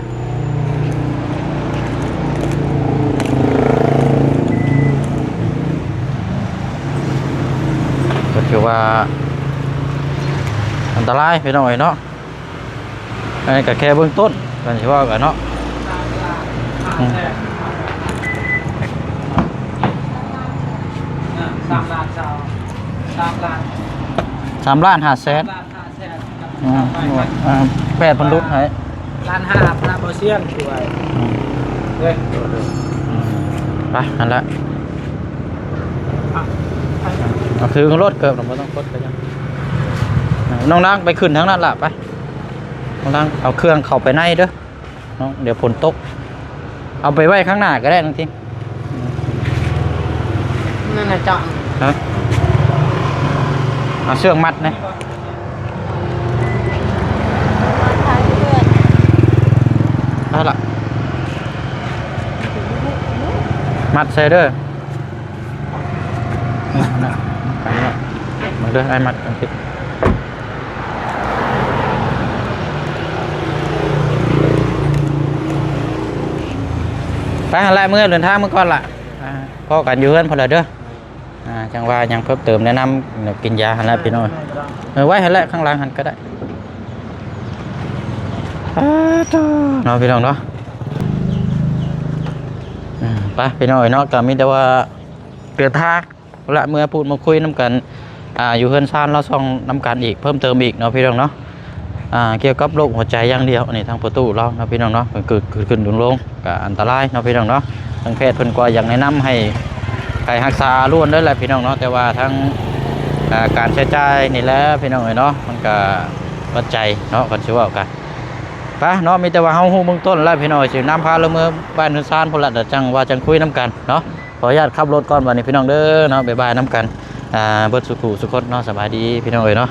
ຖືວ່າອັນຕະລາຍພີ່ນ້ອງເອີຍເນາະ. ອັນນີ້ກໍແຄ່ເບື້ອງຕົ້ນ ກັນຊິເວົ້າກັນເນາະ. ອືມ ສາມລ້ານຊາວ ສາມລ້ານ ສາມລ້ານຫ້າແສນ ສາມລ້ານຫ້າແສນ ອືມ ອ່າ ແປດເພິ່ນຫຼຸດໃຫ້ ລ້ານຫ້າ ພະນະບໍ່ສຽງ ສວຍ ອືມ ເດ້ ອືມ ໄປ ຫັ້ນລະ ເອົາຖືລົດເກີບ ບໍ່ຕ້ອງກົດກໍຍັງ ນ້ອງນາງໄປຂຶ້ນທາງນັ້ນລະ ໄປ ນ້ອງນາງເອົາເຄື່ອງເຂົ້າໄປໃນເດີ ເນາະ ດຽວຝົນຕົກ ເອົາໄປໄວ້ຂ້າງໜ້າກໍໄດ້ນ້ອງທິງ ນັ້ນນະເຈົ້າ ຮະ ເອົາເຊືອກມັດແດ່ ໄດ້ລະ ມັດໃສ່ເດີ ມາເດີ ອ້າຍມັດກັນຕິ ໄປຫັ້ນແຫຼະ ເມືອເດີນທາງເມືອກ່ອນລະ ອ່າ ພໍ້ກັນຢູ່ເຮືອນພຸ້ນລະເດີ ອ່າ ຈັ່ງວ່າຫຍັງເພີ່ມເຕີມແນະນຳ ກິນຢາຫັ້ນແຫຼະພີ່ນ້ອງ ເອີ ໄວ້ຫັ້ນແຫຼະ ຂ້າງຫຼັງຫັ້ນກໍໄດ້ ເນາະ ພີ່ນ້ອງເນາະ ອືມ ໄປພີ່ນ້ອງເອີຍເນາະ ກໍມີແຕ່ວ່າເດີນທາງ ລະເມືອພູດມາຄຸຍນຳກັນ ອ່າ ຢູ່ເຮືອນຊານລາວຊ່ອງນຳກັນອີກ ເພີ່ມເຕີມອີກເນາະພີ່ນ້ອງເນາະ ອ່າ ກ່ຽວກັບໂລກຫົວໃຈຢ່າງດຽວ ອັນນີ້ທາງປະຕູລາວເນາະພີ່ນ້ອງເນາະ ເພິ່ນກຶກຂຶ້ນລົງໆ ກະອັນຕະລາຍເນາະພີ່ນ້ອງເນາະ ທາງແພດເພິ່ນກໍຢາກແນະນຳໃຫ້ ໃຫ້ຮັກສາລ້ວນເດີແຫຼະພີ່ນ້ອງເນາະ ແຕ່ວ່າທາງ ອ່າ ການໃຊ້ຈ່າຍນີ້ແຫຼະພີ່ນ້ອງເອີຍເນາະ ມັນກະປັດໄຈເນາະ ຄັນຊິເວົ້າກະ ໄປເນາະ ມີແຕ່ວ່າເຮົາຮູ້ເບື້ອງຕົ້ນແລ້ວພີ່ນ້ອງເອີຍ ຊິນຳພາລົງເມືອບ້ານເຮືອນຊານພຸ້ນລະ ດຽວຈັ່ງວ່າຈັ່ງຄຸຍນຳກັນເນາະ ຂໍອະນຸຍາດຂັບລົດກ່ອນບັດນີ້ພີ່ນ້ອງເດີເນາະ ບາຍບາຍນຳກັນ ອ່າ ເບິດສູ່ຜູ້ສູ່ຄົນເນາະ ສະບາຍດີພີ່ນ້ອງເອີຍເນາະ.